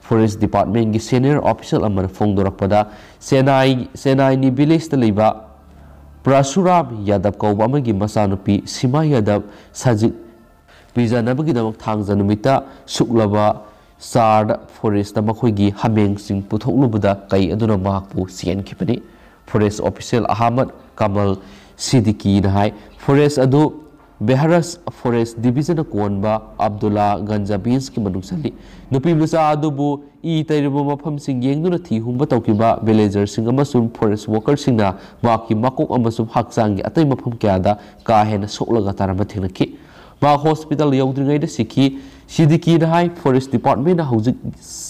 ꯐꯣꯔꯦꯁ ꯗꯤꯄꯥꯔꯠꯃꯦꯟꯒꯤ ꯁꯦꯅꯤꯌꯔ ꯑꯣꯐꯤꯁꯤꯌꯦꯜ ꯑꯃꯅ ꯐꯣꯡꯗꯣꯔꯛꯄꯗ, ꯁꯦꯅꯥꯏ, ꯁꯦꯅꯥꯏꯅꯤ ꯚꯤꯂꯦꯖꯇ ꯂꯩꯕ ꯄ꯭ꯔꯁꯨꯔꯥꯝ ꯌꯥꯗꯕ ꯀꯧꯕ ꯑꯃꯒꯤ ꯃꯆꯥꯅꯨꯄꯤ ꯁꯤꯃꯥ ꯌꯥꯗꯕ ꯁꯖꯤꯛ ꯄꯤꯖꯅꯕꯒꯤꯗꯃꯛ ꯊꯥꯡꯖ ꯅꯨꯃꯤꯠꯇ ꯁꯨꯛꯂꯕ ꯆꯥꯔꯗ ꯐꯣꯔꯦꯁꯇ ꯃꯈꯣꯏꯒꯤ ꯍꯥꯃꯦꯡꯁꯤꯡ ꯄꯨꯊꯣꯛꯂꯨꯕꯗ ꯀꯩ ꯑꯗꯨꯅ ꯃꯍꯥꯛꯄꯨ ꯆꯦꯟꯈꯤꯕꯅꯤ꯫ ꯐꯣꯔꯦꯁ ꯑꯣꯐꯤꯁꯤꯌꯦꯜ ꯑꯍꯃꯗ ꯀꯃꯜ ꯁꯤꯗꯤꯀꯤꯅ ꯍꯥꯏ, ꯐꯣꯔꯦꯁ ꯑꯗꯨ ꯕꯦꯍꯔꯁ ꯐꯣꯔꯦꯁ ꯗꯤꯕꯤꯖꯟꯅ ꯀꯣꯟꯕ ꯑꯕꯗꯨꯜꯂꯥ ꯒꯟꯖꯥ ꯕꯤꯟꯁꯀꯤ ꯃꯅꯨꯡ ꯆꯜꯂꯤ꯫ ꯅꯨꯄꯤ ꯃꯆꯥ ꯑꯗꯨꯕꯨ ꯏ ꯇꯩꯔꯕ ꯃꯐꯝꯁꯤꯡ ꯌꯦꯡꯗꯨꯅ ꯊꯤ ꯍꯨꯝꯕ ꯇꯧꯈꯤꯕ ꯚꯤꯂꯦꯖꯔꯁꯤꯡ ꯑꯃꯁꯨꯡ ꯐꯣꯔꯦꯁ ꯋꯥꯀꯔꯁꯤꯡꯅ ꯃꯍꯥꯛꯀꯤ ꯃꯀꯣꯛ ꯑꯃꯁꯨꯡ ꯍꯛꯆꯥꯡꯒꯤ ꯑꯇꯩ ꯃꯐꯝ ꯀꯌꯥꯗ ꯀꯥ ꯍꯦꯟꯅ ꯁꯣꯛꯂꯒ ꯇꯥꯔꯝꯕ ꯊꯦꯡꯅꯈꯤ꯫ ꯃꯍꯥꯛ ꯍꯣꯁꯄꯤꯇꯥꯜ ꯌꯧꯗ꯭ꯔꯤꯉꯩꯗ ꯁꯤꯈꯤ꯫ ꯁꯤꯗꯤꯀꯤꯅ ꯍꯥꯏ, ꯐꯣꯔꯦꯁ ꯗꯤꯄꯥꯔꯠꯃꯦꯟꯅ ꯍꯧꯖꯤꯛ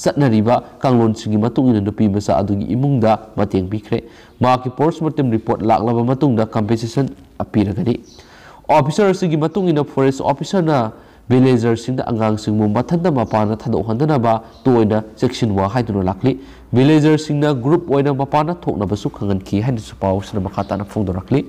ꯆꯠꯅꯔꯤꯕ ꯀꯥꯡꯂꯣꯟꯁꯤꯡꯒꯤ ꯃꯇꯨꯡ ꯏꯟꯅ ꯅꯨꯄꯤ ꯃꯆꯥ ꯑꯗꯨꯒꯤ ꯏꯃꯨꯡꯗ ꯃꯇꯦꯡ ꯄꯤꯈ꯭ꯔꯦ꯫ ꯃꯍꯥꯛꯀꯤ ꯄꯣꯁꯃꯣꯔꯇꯦꯝ ꯔꯤꯄꯣꯔꯠ ꯂꯥꯛꯂꯕ ꯃꯇꯨꯡꯗ ꯀꯝꯄꯦꯟꯁꯦꯁꯟ ꯄꯤꯔꯒꯅꯤ꯫ ꯑꯣꯐꯤꯁꯔ ꯑꯁꯤꯒꯤ ꯃꯇꯨꯡ ꯏꯟꯅ ꯐꯣꯔꯦꯁ ꯑꯣꯐꯤꯁꯔꯅ ꯚꯤꯂꯦꯖꯔꯁꯤꯡꯗ ꯑꯉꯥꯡꯁꯤꯡꯕꯨ ꯃꯊꯟꯇ ꯃꯄꯥꯟꯗ ꯊꯥꯗꯣꯛꯍꯟꯗꯅꯕ ꯇꯣꯏꯅ ꯆꯦꯛꯁꯤꯟꯋꯥ ꯍꯥꯏꯗꯨꯅ ꯂꯥꯛꯂꯤ꯫ ꯚꯤꯂꯦꯖꯔꯁꯤꯡꯅ ꯒ꯭ꯔꯨꯞ ꯑꯣꯏꯅ ꯃꯄꯥꯟꯗ ꯊꯣꯛꯅꯕꯁꯨ ꯈꯪꯍꯟꯈꯤ ꯍꯥꯏꯅꯁꯨ ꯄꯥꯎꯁꯤꯅ ꯃꯈꯥ ꯇꯥꯅ ꯐꯣꯡꯗꯣꯔꯛꯂꯤ꯫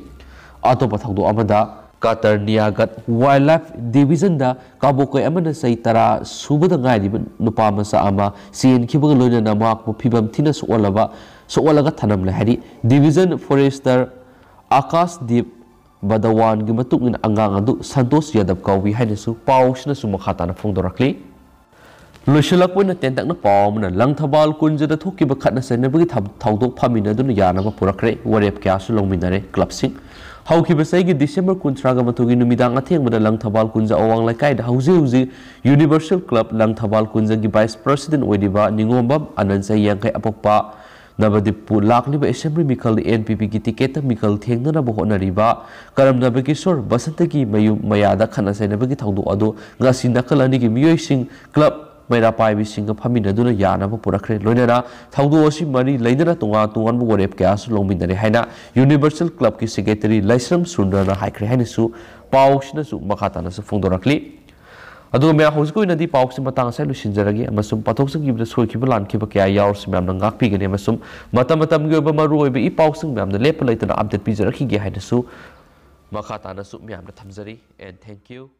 ꯑꯇꯣꯞꯄ ꯊꯧꯗꯣꯛ ꯑꯃꯗ, ꯀꯇꯔꯅꯤꯌꯥꯒꯠ ꯋꯥꯏꯜꯗ ꯂꯥꯏꯐ ꯗꯤꯕꯤꯖꯟꯗ ꯀꯥꯕꯣꯛꯀꯩ ꯑꯃꯅ ꯆꯍꯤ ꯇꯔꯥ ꯁꯨꯕꯗ ꯉꯥꯏꯔꯤꯕ ꯅꯨꯄꯥ ꯃꯆꯥ ꯑꯃ ꯆꯦꯟꯈꯤꯕꯒ ꯂꯣꯏꯅꯅ ꯃꯍꯥꯛꯄꯨ ꯐꯤꯕꯝ ꯊꯤꯅ ꯁꯣꯛꯍꯜꯂꯕ, ꯁꯣꯛꯍꯜꯂꯒ ꯊꯅꯝꯂꯦ ꯍꯥꯏꯔꯤ꯫ ꯗꯤꯕꯤꯖꯟ ꯐꯣꯔꯦꯁꯇꯔ ꯑꯥꯀꯥꯁ ꯗꯤꯞ ꯕꯗꯋꯥꯟꯒꯤ ꯃꯇꯨꯡ ꯏꯟꯅ ꯑꯉꯥꯡ ꯑꯗꯨ ꯁꯟꯇꯣꯁ ꯌꯥꯗꯕ ꯀꯧꯏ ꯍꯥꯏꯅꯁꯨ ꯄꯥꯎꯁꯤꯅꯁꯨ ꯃꯈꯥ ꯇꯥꯅ ꯐꯣꯡꯗꯣꯔꯛꯂꯤ꯫ ꯂꯣꯏꯁꯤꯜꯂꯛꯄ ꯑꯣꯏꯅ ꯇꯦꯟꯇꯛꯅ ꯄꯥꯎ ꯑꯃꯅ, ꯂꯪꯊꯕꯥꯜ ꯀꯨꯟꯖꯗ ꯊꯣꯛꯈꯤꯕ ꯈꯠꯅ ꯆꯩꯅꯕꯒꯤ ꯊꯧ-, ꯊꯧꯗꯣꯛ ꯐꯝꯃꯤꯟꯅꯗꯨꯅ ꯌꯥꯅꯕ ꯄꯨꯔꯛꯈ꯭ꯔꯦ꯫ ꯋꯥꯔꯦꯞ ꯀꯌꯥꯁꯨ ꯂꯧꯃꯤꯟꯅꯔꯦ꯫ ꯀ꯭ꯂꯕꯁꯤꯡ ꯍꯧꯈꯤꯕ ꯆꯍꯤꯒꯤ ꯗꯤꯁꯦꯝꯕꯔ ꯀꯨꯟꯊ꯭ꯔꯥꯒ ꯃꯥꯊꯣꯏꯒꯤ ꯅꯨꯃꯤꯗꯥꯡ ꯑꯊꯦꯡꯕꯗ ꯂꯪꯊꯕꯥꯜ ꯀꯨꯟꯖ ꯑꯋꯥꯡ ꯂꯩꯀꯥꯏꯗ ꯍꯧꯖꯤꯛ ꯍꯧꯖꯤꯛ ꯌꯨꯅꯤꯚꯔꯁꯦꯜ ꯀ꯭ꯂꯕ ꯂꯪꯊꯕꯥꯜ ꯀꯨꯟꯖꯒꯤ ꯚꯥꯏꯁ ꯄ꯭ꯔꯁꯤꯗꯦꯟ ꯑꯣꯏꯔꯤꯕ ꯅꯤꯉꯣꯝꯕꯝ ꯑꯅꯟ ꯆꯍꯤ ꯌꯥꯡꯈꯩ ꯑꯄꯣꯛꯄ ꯅꯕꯗꯤꯞꯄꯨ ꯂꯥꯛꯂꯤꯕ ꯑꯦꯁꯦꯝꯕ꯭ꯂꯤ ꯃꯤꯈꯜꯗ ꯑꯦꯟ ꯄꯤ ꯄꯤꯒꯤ ꯇꯤꯀꯦꯠꯇ ꯃꯤꯈꯜ ꯊꯦꯡꯅꯅꯕ ꯍꯣꯠꯅꯔꯤꯕ ꯀꯔꯝꯅꯕ ꯀꯤꯁꯣꯔ ꯕꯁꯟꯇꯒꯤ ꯃꯌꯨꯝ ꯃꯌꯥꯗ ꯈꯠꯅ ꯆꯩꯅꯕꯒꯤ ꯊꯧꯗꯣꯛ ꯑꯗꯨ ꯉꯁꯤ ꯅꯥꯀꯜ ꯑꯅꯤꯒꯤ ꯃꯤꯑꯣꯏꯁꯤꯡ, ꯀ꯭ꯂꯕ ꯃꯩꯔꯥ ꯄꯥꯏꯕꯤꯁꯤꯡꯒ ꯐꯝꯃꯤꯟꯅꯗꯨꯅ ꯌꯥꯅꯕ ꯄꯨꯔꯛꯈ꯭ꯔꯦ꯫ ꯂꯣꯏꯅꯅ ꯊꯧꯗꯣꯛ ꯑꯁꯤ ꯃꯔꯤ ꯂꯩꯅꯅ ꯇꯣꯉꯥꯟ ꯇꯣꯉꯥꯟꯕ ꯋꯥꯔꯦꯞ ꯀꯌꯥꯁꯨ ꯂꯧꯃꯤꯟꯅꯔꯦ ꯍꯥꯏꯅ ꯌꯨꯅꯤꯚꯔꯁꯦꯜ ꯀ꯭ꯂꯕꯀꯤ ꯁꯦꯀ꯭ꯔꯦꯇꯔꯤ ꯂꯥꯏꯁ꯭ꯔꯝ ꯁꯨꯟꯗꯔꯅ ꯍꯥꯏꯈ꯭ꯔꯦ ꯍꯥꯏꯅꯁꯨ ꯄꯥꯎꯁꯤꯅꯁꯨ ꯃꯈꯥ ꯇꯥꯅꯁꯨ ꯐꯣꯡꯗꯣꯔꯛꯂꯤ꯫ ꯑꯗꯨꯒ ꯃꯌꯥꯝ, ꯍꯧꯖꯤꯛꯀꯤ ꯑꯣꯏꯅꯗꯤ ꯄꯥꯎꯁꯤ ꯃꯇꯥꯡ ꯑꯁꯤꯗ ꯂꯣꯏꯁꯤꯟꯖꯔꯒꯦ ꯑꯃꯁꯨꯡ ꯄꯥꯊꯣꯛꯆꯈꯤꯕꯗ ꯁꯣꯏꯈꯤꯕ ꯂꯥꯟꯈꯤꯕ ꯀꯌꯥ ꯌꯥꯎꯔꯁꯨ ꯃꯌꯥꯝꯅ ꯉꯥꯛꯄꯤꯒꯅꯤ ꯑꯃꯁꯨꯡ ꯃꯇꯝ ꯃꯇꯝꯒꯤ ꯑꯣꯏꯕ ꯃꯔꯨꯑꯣꯏꯕ ꯏ ꯄꯥꯎꯁꯤꯡ ꯃꯌꯥꯝꯅ ꯂꯦꯞꯄ ꯂꯩꯇꯅ ꯑꯞꯗꯦꯠ ꯄꯤꯖꯔꯛꯈꯤꯒꯦ ꯍꯥꯏꯅꯁꯨ ꯃꯈꯥ ꯇꯥꯅꯁꯨ ꯃꯌꯥꯝꯗ ꯊꯝꯖꯔꯤ, and thank you.